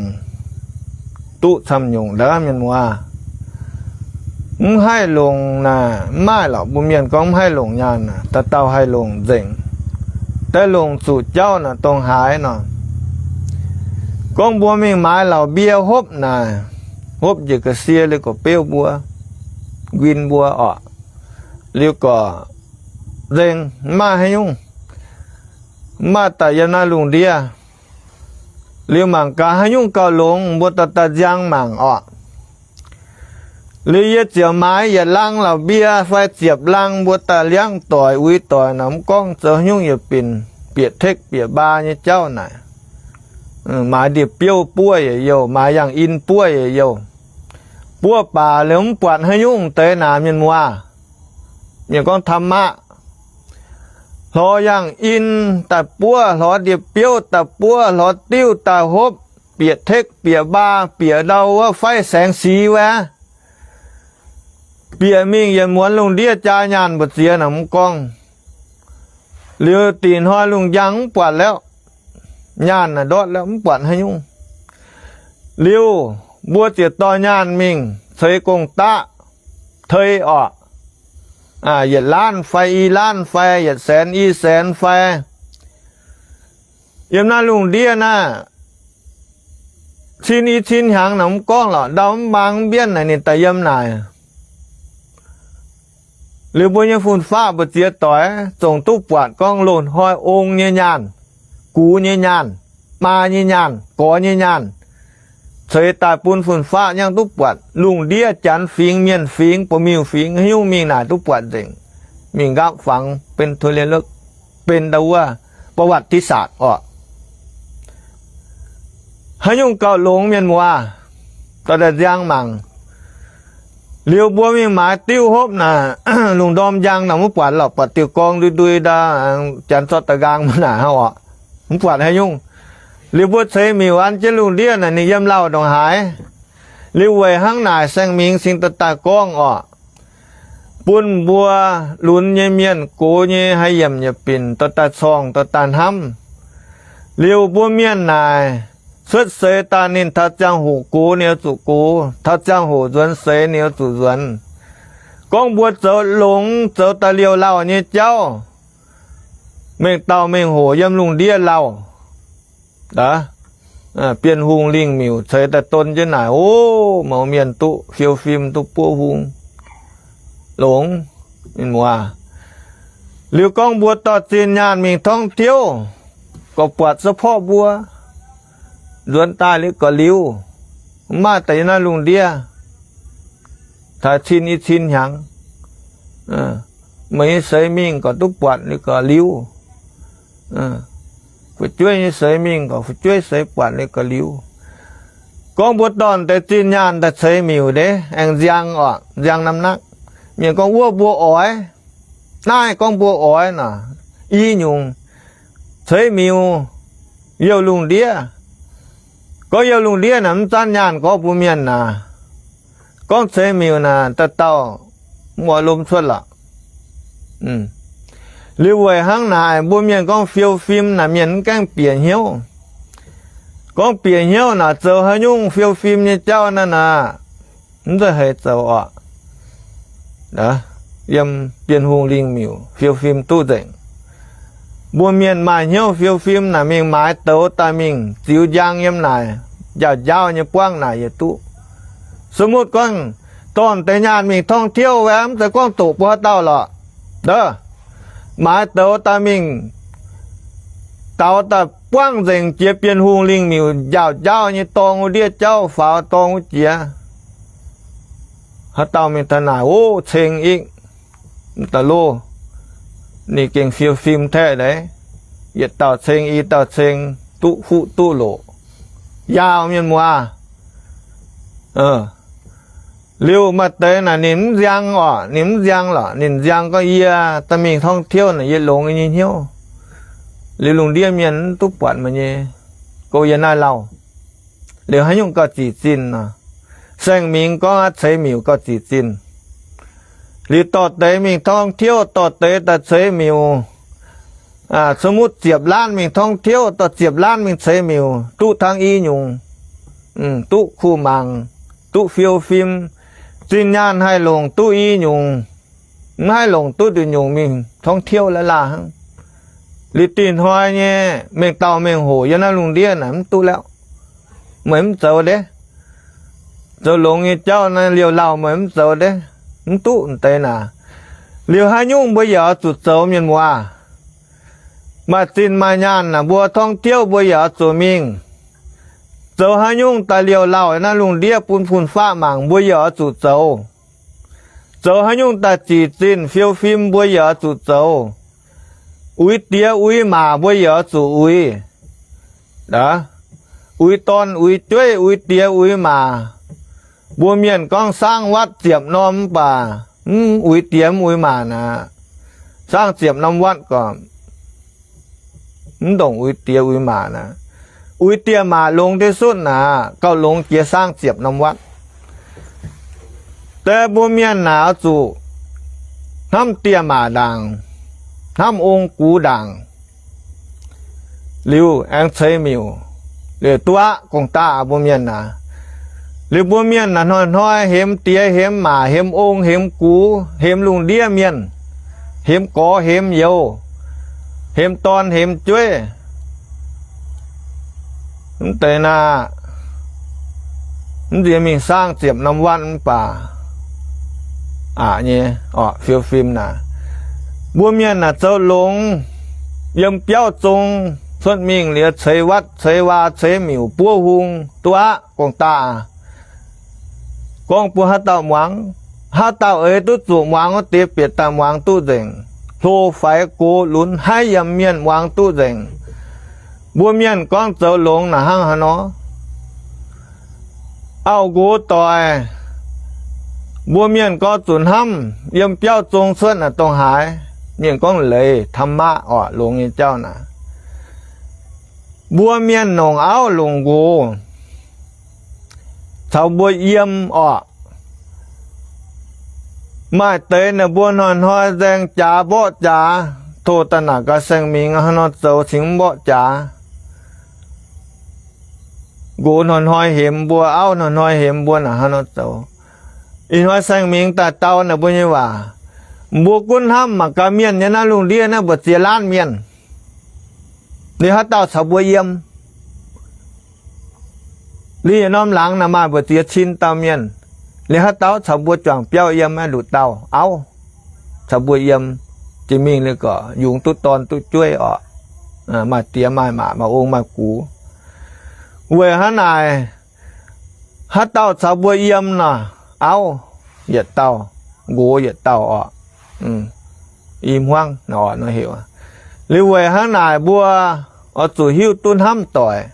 duqv camv nyungc ndaav, mienh muoz. Mv haih longc naaic mv maaih lorqc. Mbuo mienh gorngv mv haih longc nyaanh naaic, dauh dauh haih longc nzengc. Daaih longc zuqc jauv naaic dongh haaix nor, gorngv mbuo mingh maaiz laauc mbie hopv naaic, hopv njiec ga'sie liuz gorqv beuv mbuo, nquin mbuo orqc, liuz gorqv nzengc, mv maaih haaix nyungc. Mv maaih daaih yiem naaiv lungh ndiev. Liuz mangc gaax haaix nyungc gauh longx, mbuo daaih daaih nziang mangc orqc. Liuz yie ziouc maaiz yietc lang laauc mbie fai ziepc lang mbuo daaih liangv doic uix doic naaic, mv gorngv zoux haaix nyungc yietc binc, bieqc tekv bieqc mbaa nyei jauv naaic, maaiz ndie-biouv buov yaac youh, maaiz yangh in buov yaac youh. Buov baac liuz mv buatc haaix nyungc deix naaic, mienh muoz. Mienh gorngv ธรรมะ, hlorx yangh in daaih buov, hlorx ndie-biouv daaih buov, hlorx diuv daaih hopv, bieqc tekv bieqc mbaa, bieqc ndau wuov faix saeng-six wuov, bieqc mingh yietc muonz lungh ndiev jaa nyaanh mbu'ziex naaic mv gorngv. Liuz da'nyeic hnoi lungh njang mv buatc lauh, nyaanh naaic ndortv lauh, mv buatc haaix nyungc. Liuz mbuo ziouc dorh nyaanh mingh ceix gong-daqv tei orqc, yietc laanv fai i laanv fai yietc saenx i saenx fai. Yiem naaiv lungh ndiev naaiv, cin i cin hnyangx naaic mv gorngv lorqc, ndau mv maang mv mbienv naaic ninh daaih yiem naaic. Liuz mbuo nyei fun-faqv mbu'ziex doic zongc duqv buatc gorngv loz-hnoi ong nyei nyaanh, gux nyei nyaanh, maa nyei nyaanh, gorx nyei nyaanh, ceix daaih bun fun-faqv nyangv duqv buatc. Lungh ndiev janx fingx, mienh fingx, buoz-miuh fingx, haaix nyungc mingh naaic duqv buatc nzengc. Mingh nqaapv fangx benx โทรเลข, benx ndau wuov ประวัติศาสตร์ orqc. Haaix nyungc gauh longx, mienh muoz, dorh daaih nziang mangc. Liuz mbuo mingh maaiz diuv hopv naaic, lungh ndorm njang naaic mv buatc lorqc, buatc diuh gorng ndui ndui ndau, janx zorqv daaih nqaang mv naaic hnangv orqc, mv buatc haaix nyungc. Liuz mbuo ceix miuc an jienv lungh ndiev naaic ninh yiem lauh ndongc haaix. Liuz weic hnangv naaic saeng-mingh cingx dorh daaih gorngv orqc, bun mbuo lunx nyei mienh, gox nyei, haih yiemc nyei binc dorh daaih corngh, dorh daaih hnamv. Liuz mbuo mienh naaic cuotv seix daaih ninh taux ziangh hoc gox ninh oix zuqc gox, taux ziangh hoc nzuonx seix ninh oix zuqc nzuonx. Gorngv mbuo zoux longx, zoux daaih liouh lauh nyei jauv, mengh dauh mengh hoc yiem lungh ndiev lauh. Bienh hungh lingh miuc ceix daaih don jienv naaic, o, mouz mienh duqv fiou fim, duqv buov hung, longx, mienh muoz. Liuz gorngv mbuo dorh zinh nyaanh mingh ท่องเที่ยว, gorqv buatc support mbuo, nzuonx daaih liuz gorqv liuz, mv maaih daaih yiem naaiv lungh ndiev taux cin i cin hnyangx. Meih nyei seix mingh gorqv duqv buatc liuz gorqv liuz, fu'jueiv nyei seix mingh gorqv fu'jueiv seix buatc liuz gorqv liuz. Gorngv mbuo dorh deix zinh nyaanh daaih ceix miuc ndeic aengx nziang orqc, nziang น้ำหนัก. Mienh gorngv wuov mbuo oix, naaiv gorngv mbuo oix nor, i nyungc ceix miuc youh lungh ndiev. Gorngv youh lungh ndiev naaic mv zanv nyaanh gorngv mbuo mienh naaic, gorngv ceix miuc naaic dauh dauh mv oix lomh cuotv lorqc. Liuz weic hnangv naaic mbuo mienh gorngv fiou fim naaic mienh mv gaengh bieqc hnyouv. Gorngv bieqc hnyouv naaic zoux haaix nyungc fiou fim nyei jauv naaiv naaic, mv zeiz heix zoux orqc. Yiem Bienh Hungh lingh miuc fiou fim duqv nzengc. Mbuo mienh maaih hnyouv fiou fim naaic mingh maaiz douz daaih mingh ziux njang yiem naaic, njaaux njaaux nyei buangv naaic yietc duqv. สมมุติ gorngv dorh deix nyaanh mingh ท่องเที่ยว wuov, mv zeiz gorngv doqc mbuo haaix dauh lorqc. Maaiz douz daaih mingh, daaux daaih buangv nzengc jiex Bienh Hungh lingh miuc njaaux njaaux nyei dorng wuov ndiev jauv faaux dorng wuov jiex. Haaix dauh mingh taux naaic, o, ceng ikv, da'loh, ninh gengh fiou fim taeqv leiz, yietc dauh ceng i dauh ceng, duqv huv duqv loqc, yaauh mienh muoz. Liuz maaih deix naaic ninh mv nziang orqc, ninh mv nziang lorqc, ninh nziang gorngv yie daaih mingh ท่องเที่ยว naaic yie longx nyei hnyouv. Liuz lungh ndiev mienh mv duqv buatc meih nyei, go yie naaiv lauh. Liuz haaix nyungc gauh zic zinh nor, saeng-mingx gorngv aqv, ceix miuc gauh zic zinh. Liuz dorh deix mingh ท่องเที่ยว, dorh deix daaih ceix miuc, สมมุติ ziepc laanv mingh ท่องเที่ยว, dorh ziepc laanv mingh ceix miuc, duqv tangv i nyungc, duqv kuh mangc, duqv fiou fim, zinh nyaanh haih longc duqv i nyungc, mv haih longc duqv nduqc nyungc mingh ท่องเที่ยว la'laah hnangv. Liuz dinh hnoi nyei mengh dauh mengh hoc yiem naaiv lungh ndiev naaic mv duqv lauh. Meih mv zoux ndeic, zoux longx nyei jauv naaiv liouh lauh meih mv zoux ndeic, mv duqv deix naaic. Liuz haaix nyungc mbuo yaac oix zuqc zoux, mienh muoz. Maaih zinh maaih nyaanh naaic mbuo ท่องเที่ยว mbuo yaac oix zuqc mingh. Zoux haaix nyungc daaih liouh lauh naaiv lungh ndiev bun fun-faqv mangc mbuo yaac oix zuqc zoux. Zoux haaix nyungc daaih zic zinh fiou fim mbuo yaac oix zuqc zoux. Uix diex uix maac mbuo yaac oix zuqc uix. Uix dorn uix jueiv uix diex uix maac. Mbuo mienh gorngv saangv วัด ziepc norm mv baac mv uix diex mv uix maac naaic, saangv ziepc norm วัด gorqv mv ndongc uix diex uix maac naaic. Uix diex maac longx ที่สุด naaic gauh longx jiex saangv ziepc norm วัด. Deix mbuo mienh naaic oix zuqc hnamv diex maac ndaangc, hnamv ong gux ndaangc, liuz aengx ceix miuc, liuz duqv aqv gong-daqv mbuo mienh naaic. Liuz mbuo mienh naaic hnoi-hnoi hemx diex hemx maac hemx ong hemx gux hemx lungh ndiev mienh, hemx gorx hemx youz, hemx dorn hemx jueiv. Mv deix naaic, mv nziex mingh saangv ziepc norm วัด mv baac aqc nyei orqc, fiou fim naaic. Mbuo mienh naaic zoux longx, yiem biauv zong cuotv mingh liuz ceix วัด ceix waac ceix miuc buov hung duqv aqv gong-daqv. Gorngv bun haaix dauh muangx, haaix dauh eix duqv zuqc muangx wuov deix bieqc daaih muangx duqv nzengc. Hlo faix gox lunx haiv yiem mienh muangx duqv nzengc. Mbuo mienh gorngv zoux longx naaic hnangv haaix nor? Auv-nqox doic, mbuo mienh gorngv zuqc hnamv yiem biauv zong cuotv naaic dongh haaix. Mienh gorngv leiz ธรรมะ orqc, longx nyei jauv naaic. Mbuo mienh longc auv longc nqox caux mbuo yiem orqc. Maaih deix naaic mbuo hnoi-hnoi nzaeng jaax mborqv jaax, tov daaih naaic gaax saeng-mingx haaix nor zoux cingx mv mborqv jaax. Nqox hnoi-hnoi hemx mbuo, auv hnoi-hnoi hemx mbuo naaic haaix nor zoux. Ih hnoi saeng-mingx daaih dau naaic mbuo nyei waac, mbuo gunv hnamv mangc gaax mienh nyei naaiv lungh ndiev naaiv mbu'ziex laanv mienh, liuz haaix dauh caux mbuo yiem? Liuz yietc norm laangz naaic maaih mbu'ziex cin dauh mienh, liuz haaix dauh caux mbuo juangc biauv yiem naaiv nduqc dauh? Auv caux mbuo yiem. jiex mingh liuz gorqv yungz duqv dorn duqv jueiv orqc. Maaih diex maaih maac maaih ong maaih gux. Weic hnangv naaic, haaix dauh caux mbuo yiem nor, auv yietc dauh, nqox yietc dauh orqc. I hmuangv nor heuc. Liuz weic hnangv naaic mbuo oix zuqc hiuv duqv hnamv doic.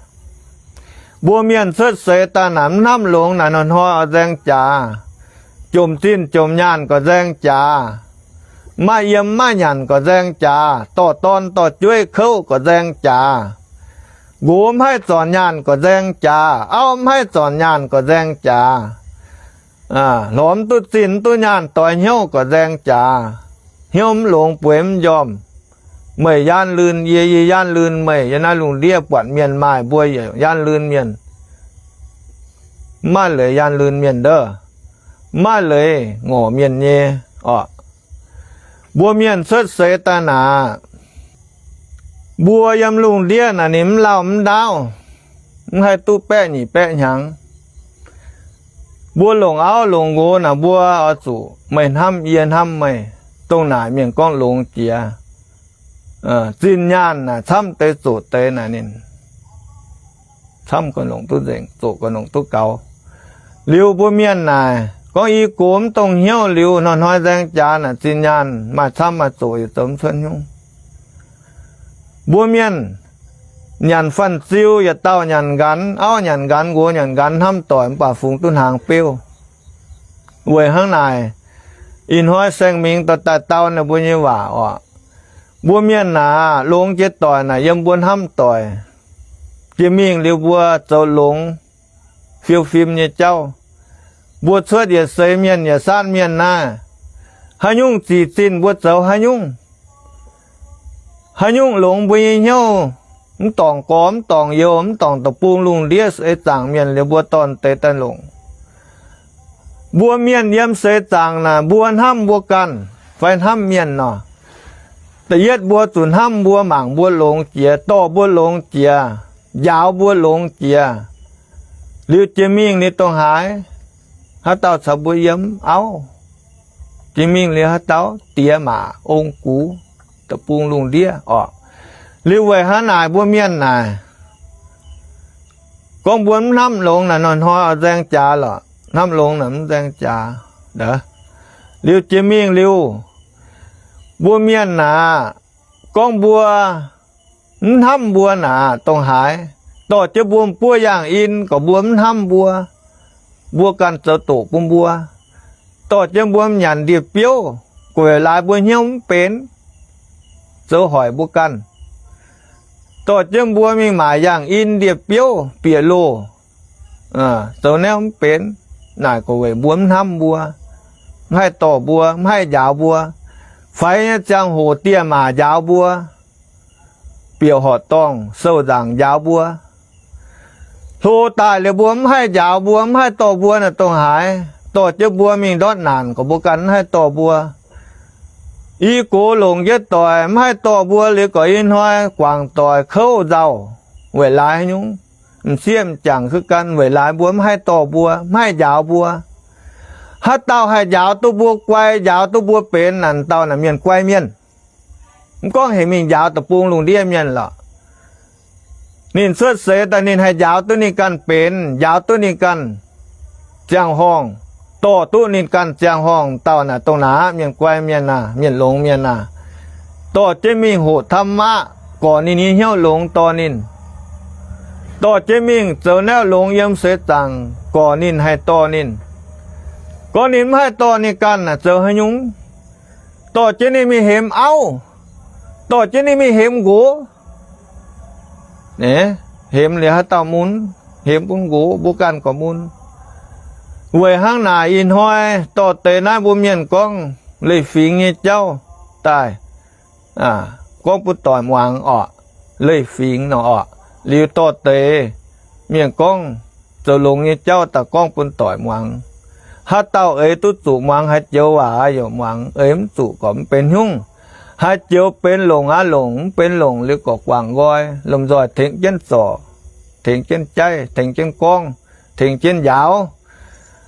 Mbuo mienh cuotv seix daaih naaic mv hnamv longx naaic hnoi-hnoi oix nzaeng jaax. Jomc zinh jomc nyaanh gorqv nzaeng jaax. Maaih yiem maaih nyanc gorqv nzaeng jaax. Dorh dorn dorh jueiv kouv gorqv nzaeng jaax. Nqox mv haih zornc nyaanh gorqv nzaeng jaax. Auv mv haih zornc nyaanh gorqv nzaeng jaax. Lorz mv duqv zinh mv duqv nyaanh doix hnyouv gorqv nzaeng jaax. Hnyouv mv longx bueix mv njormh. Meih yaanv lunh yie, yie yaanv lunh meih. Yiem naaiv lungh ndiev buatc mienh maaih mbuo yaac yaanv lunh mienh. Mv maaih leiz yaanv lunh mienh ndov. Mv maaih leiz ngorc mienh nyei orqc. Mbuo mienh cuotv seix daaih naaic, mbuo yiem lungh ndiev naaic ninh mv lauh mv ndaauv, mv haih duqv baeqv nyic baeqv hnyangx. Mbuo longc auv longc nqox naaic mbuo oix zuqc meih hnamv yie hnamv meih. Dongh naaic mienh gorngv longx jiex. Zinh nyaanh naaic camv deix zoqc deix naaic ninh camv gauh longc duqv nzengc, zoqc gauh longc duqv gaux. Liuz mbuo mienh naaic gorngv i gox mv dongh hnyouv liuz hnoi-hnoi nzaeng jaax naaic zinh nyaanh maaih camv maaih zoqc yaac zoux mv cuotv hnyouv. Mbuo mienh nyanc fanh ziu yietc dauh nyanc nqanx, auv nyanc nqanx, nqox nyanc nqanx, hnamv doic mv baac fungx duqv hnaangx beuv. Weic hnangv naaic, ih hnoi saeng-mingx dorh daaih dau ninh mbuo nyei waac orqc. Mbuo mienh naaic longx jiex doic naaic yiem mbuo hnamv doic. Jiex mingh liuz mbuo zoux longx fiou fim nyei jauv. Mbuo cuotv yietc seix mienh yietc saatv mienh naaiv, haaix nyungc zic zinh mbuo zoux haaix nyungc. Haaix nyungc longx mbuo nyei hnyouv, mv dorngc gorx mv dorngc youz, mv dorngc deic-bung lungh ndiev seix zaangc mienh liuz mbuo dorn deix daaih longc. Mbuo mienh yiem seix zaangc naaic mbuo hnamv mbuo ganh fai hnamv mienh nor? Da'yietv mbuo zuqc hnamv mbuo, mangc mbuo longx jiex, dorh mbuo longx jiex, njaaux mbuo longx jiex. Liuz jiex mingh liuz dongh haaix, haaix dauh caux mbuo yiem auv. Jiex mingh liuz haaix dauh diex maac ong gux, deic-bung lungh ndiev orqc. Liuz weic hnangv naaic mbuo mienh naaic, gorngv mbuo mv hnamv longx naaic hnoi-hnoi oix nzaeng jaax lorqc. Hnamv longx naaic mv nzaeng jaax. Liuz jiex mingh liuz, mbuo mienh naaic, gorngv mbuo mv hnamv mbuo naaic dongh haaix, dorh jienv mbuo m'buoqv yaangh in gorqv mbuo mv hnamv mbuo, mbuo ganh zoux doqc bun mbuo. Dorh jienv mbuo m'nyanc ndie-biouv, gueic laaix mbuo hnyouv mv benx, zoux hoic mbuo ganh. Dorh jienv mbuo mingh maaic yaangh in ndie-biouv bieqc loh, zoux naaiv mv benx, naaic gorqv weic mbuo mv hnamv mbuo, mv haih dorh mbuo, mv haih njaaux mbuo. Faix nyei ziangh hoc dieh maac njaaux mbuo, bieqc horqc dorngh sou nzaangc njaaux mbuo. Hlo daaih liuz mbuo mv haih njaaux mbuo, mv haih dorh mbuo naaic dongh haaix, dorh jienv mbuo mingh ndortv naanc gorqv mbuo ganh mv haih dorh mbuo. I gox longc jienv doic mv haih dorh mbuo liuz gorqv i hnoi guangc doic kouv nzauh, weic laaix haaix nyungc? M'sieqv m'jangc kuv gan weic laaix mbuo mv haih dorh mbuo, mv haih njaaux mbuo. Haaix dauh haih njaaux duqv mbuo guai, njaaux duqv mbuo benx naaic dauh naaic mienh guai mienh. Mv gorngv heuc mingh njaaux deic-bung lungh ndiev mienh lorqc. Ninh cuotv seix daaih ninh haih njaaux duqv ninh ganh benx, njaaux duqv ninh ganh ziangh horngh, dorh duqv ninh ganh ziangh horngh dauh naaic dongh naaic mienh guai mienh aah, mienh longx mienh aah. Dorh jienv mingh hoqc ธรรมะ gorqv ninh nyei hnyouv longx dorh ninh. Dorh jienv mingh zoux naaiv longx yiem seix zaangc gorqv ninh haih dorh ninh. Gorngv ninh mv haih dorh ninh ganh naaic zoux haaix nyungc? Dorh jienv ninh mingh hemx auv, dorh jienv ninh mingh hemx nqox. Hemx liuz haaix dauh mun? Hemx bun nqox, mbuo ganh gorqv mun. Weic hnangv naaic ih hnoi dorh deix naaiv mbuo mienh gorngv leiz-fingx nyei jauv daaih, gorngv bun doic muangx orqc. Leiz-fingx nor orqc. Liuz dorh deix mienh gorngv zoux longx nyei jauv daaih gorngv bun doic muangx. Haaix dauh eix duqv zuqc muangx haaix joux waac aav yaac muangx, eix mv zuqc gorqv mv benx hnyungv. Haaix joux benx longc aav longc, mv benx longc liuz gorqv guangc nqoi, lomh nzoih tengx jienv zorc, tengx jienv jaiv, tengx jienv gorngv, tengx jienv njaaux.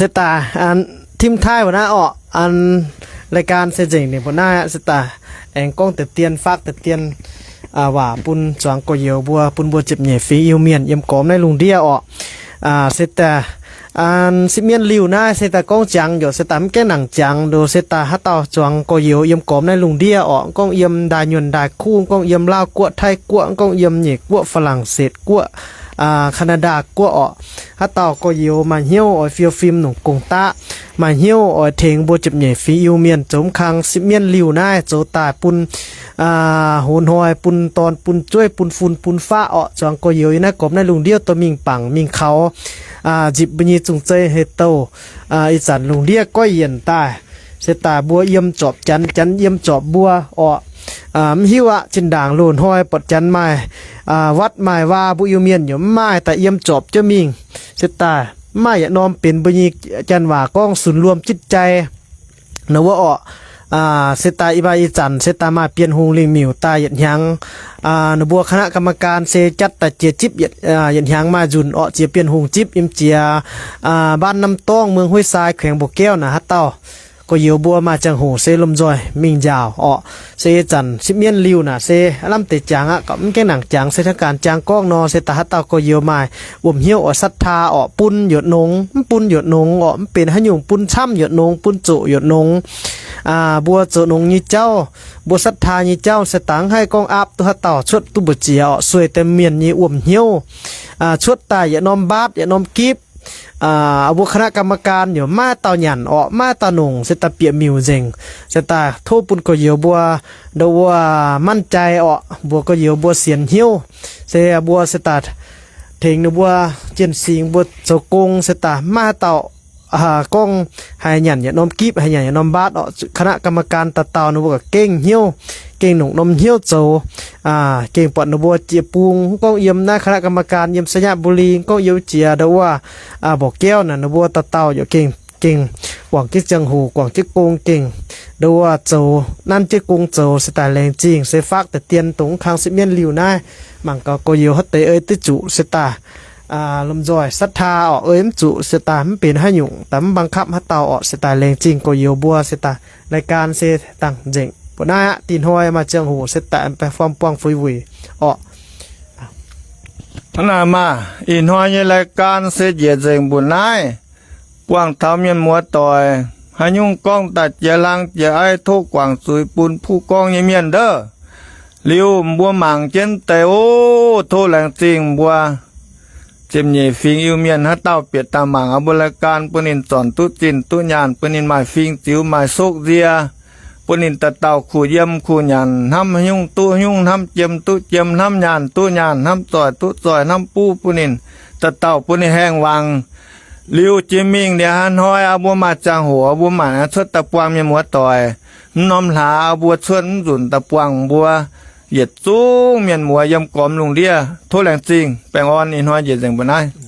se daaih ทิ้งท้าย mbuo naaiv orqc, รายการ se nzengc ninh mbuo naaiv aqv. Se daaih aengx gorngv deix dien, faakv deix dien waac bun zuangx gorx-youz mbuo, bun mbuo ziepc nyeic fingx Iu-Mienh yiem gormx naaiv lungh ndiev orqc. Se daaih sipv mienv liuh naaiv se daaih gorngv jangx yaac se daaih mv gaengh nangc jangx ndoh. Se daaih haaix dauh zuangx gorx-youz yiem gormx naaiv lungh ndiev orqc, gorngv yiem ndaaih nyuonh ndaaih kuv, gorngv yiem Laauv Guoqv, Taiv Guoqv, gorngv yiem Nyeic Guoqv, Faa^lang^setc Guoqv, Kaa^naa^ndaa Guoqv orqc, haaix dauh gorx-youz maaih hnyouv oix fiou fim nongc gong-daqv, maaih hnyouv oix tengx mbuo ziepc nyeic fingx Iu-Mienh zoux mv kang sipv mienv liuh naaiv zoux daaih bun hoz hnoi, bun dorn bun zueiv, bun fun bun faqv orqc, zuangx gorx-youz yiem naaiv gormx naaiv lungh ndiev dorh mingh bangc mingh kaux, nzipc mbuo nyei zong-zei hei douh. Ih zanc lungh ndiev goiv yienc daaih, se daaih mbuo yiem zorpc Janx, Janx yiem zorpc mbuo orqc. Mv hiuv aqv, zinh ndaangc loz-hnoi buatc Janx maaih วัด maaih วา mbuo Iu-Mienh yaac mv maaih, daaih yiem zorpc jienv mingh. Se daaih mv maaih yietc norm benx mbuo nyei, Janx waac gorngv ศูนย์รวมจิตใจ nor wuov orqc. Se daaih yie maaih ih zanc se daaih maaih Bienh Hungh lingh miuc daaih yietc hnyangx, ninh mbuo คณะกรรมการ se jatv daaih jiex zipv, yietc hnyangx maaih nzunc orqc, jiex Bienh Hungh zipv yiem jiex บ้านน้ำต้ง เมืองห้วยทราย แขวงบ่อแก้ว naaic. Haaix dauh gorx-youz mbuo maaih ziangh hoc se lomh nzoih mingh njaaux orqc. Se ih zanc sipv mienv liuh naaic se lamh deix jangx aqv, gorngv mv gaengh nangc jangx, se ทางการ jangx gorngv nor, se daaih haaix dauh gorx-youz maaih wuom hnyouv oix ศรัทธา orqc, bun yaac nongx, mv bun yaac nongx orqc, mv benx haaix nyungc, bun camv yaac nongx, bun zoqc yaac nongx. Mbuo zoux nongx nyei jauv, mbuo ศรัทธา nyei jauv se dangv haih gorngv aapv duqv haaix dauh cuotv duqv mbu'ziex orqc, sueih daaih mienh nyei wuom hnyouv. Cuotv daaih yietc norm mbaatv yietc norm gipv, mbuo คณะกรรมการ yaac maiv dauh nyanc orqc, maiv dauh nongc, se daaih bieqc miuc nzengc. Se daaih tov bun gorx-youz mbuo ndo wuov มั่นใจ orqc, mbuox gorx-youz mbuo sienx hnyouv. Se mbuo se daaih tengx ninh mbuo jien singx mbuo zoux gong, se daaih maiv haaix dauh gorngv haih nyanc yietc norm gipv, haih nyanc yietc norm mbaatv orqc. คณะกรรมการ dauh dauh ninh mbuo gengh hnyouv, gengh longc norm hnyouv zoux, gengh buatc ninh mbuo jiex bung, mv gorngv yiem naaiv คณะกรรมการ yiem ชัยบุรี, mv gorngv yiem jiex ndau wuov Mborqv Gaeqv naaic, ninh mbuo dauh dauh yaac gengh, gengh guangc jienv ziangh hoc, guangc jienv gong, gengh ndau wuov zoux nanv jienv gong zoux se daaih laengz zingh, se faakv deix dien dongh mv kang sipv mienv liuh naaiv. Mangc gaax gorx-youz haaix deix ei duqv zuqc se daaih lomh nzoih ศรัทธา orqc, ei mv zuqc se daaih mv benx haaix nyungc, daaih mv บังคับ haaix dauh orqc. Se daaih laengz zingh gorx-youz mbuo se daaih รายการ se dangh nzengc mbuo naaiv aqv. Ih hnoi maaih ziangh hoc se daaih baengh form buangh fuix wuic orqc. Hnangv naaic maah, ih hnoi nyei รายการ se njiec nzengc mbuo naaiv. Buangh taux mienh muoz doic haaix nyungc gorngv daaih jiex hlang jiex aiv, tov guangc zuiz bun puqv gorngv nyei mienh ndov. Liuz mbuo mangc jienv deix, o, tov laengz zingh mbuo ziepc nyeic fingx Iu-Mienh haaix dauh bieqc daaih mangc aqv, mbuo รายการ bun ninh zornc duqv zinh duqv nyaanh, bun ninh maaih fing ziux maaih sokv nzie, bun ninh dauh dauh kuh yiem kuh nyanc, hnamv haaix nyungc duqv haaix nyungc, hnamv jiem duqv jiem, hnamv nyaanh duqv nyaanh, hnamv zoih duqv zoih, hnamv buv bun ninh dauh dauh bun ninh haengh wangc. Liuz jiex mingh liuz haaix hnoi aqv, mbuo maaih ziangh hoc aqv, mbuo mangc cuotv daaih buangh mienh muoz doic. Mv norm hlaax mbuo cuotv mv nzunc daaih buangh mbuo yietc zungv mienh muoz yiem gormx lungh ndiev. Tov laengz zingh, baengh orn ih hnoi njiec nzengc mbuo naaiv.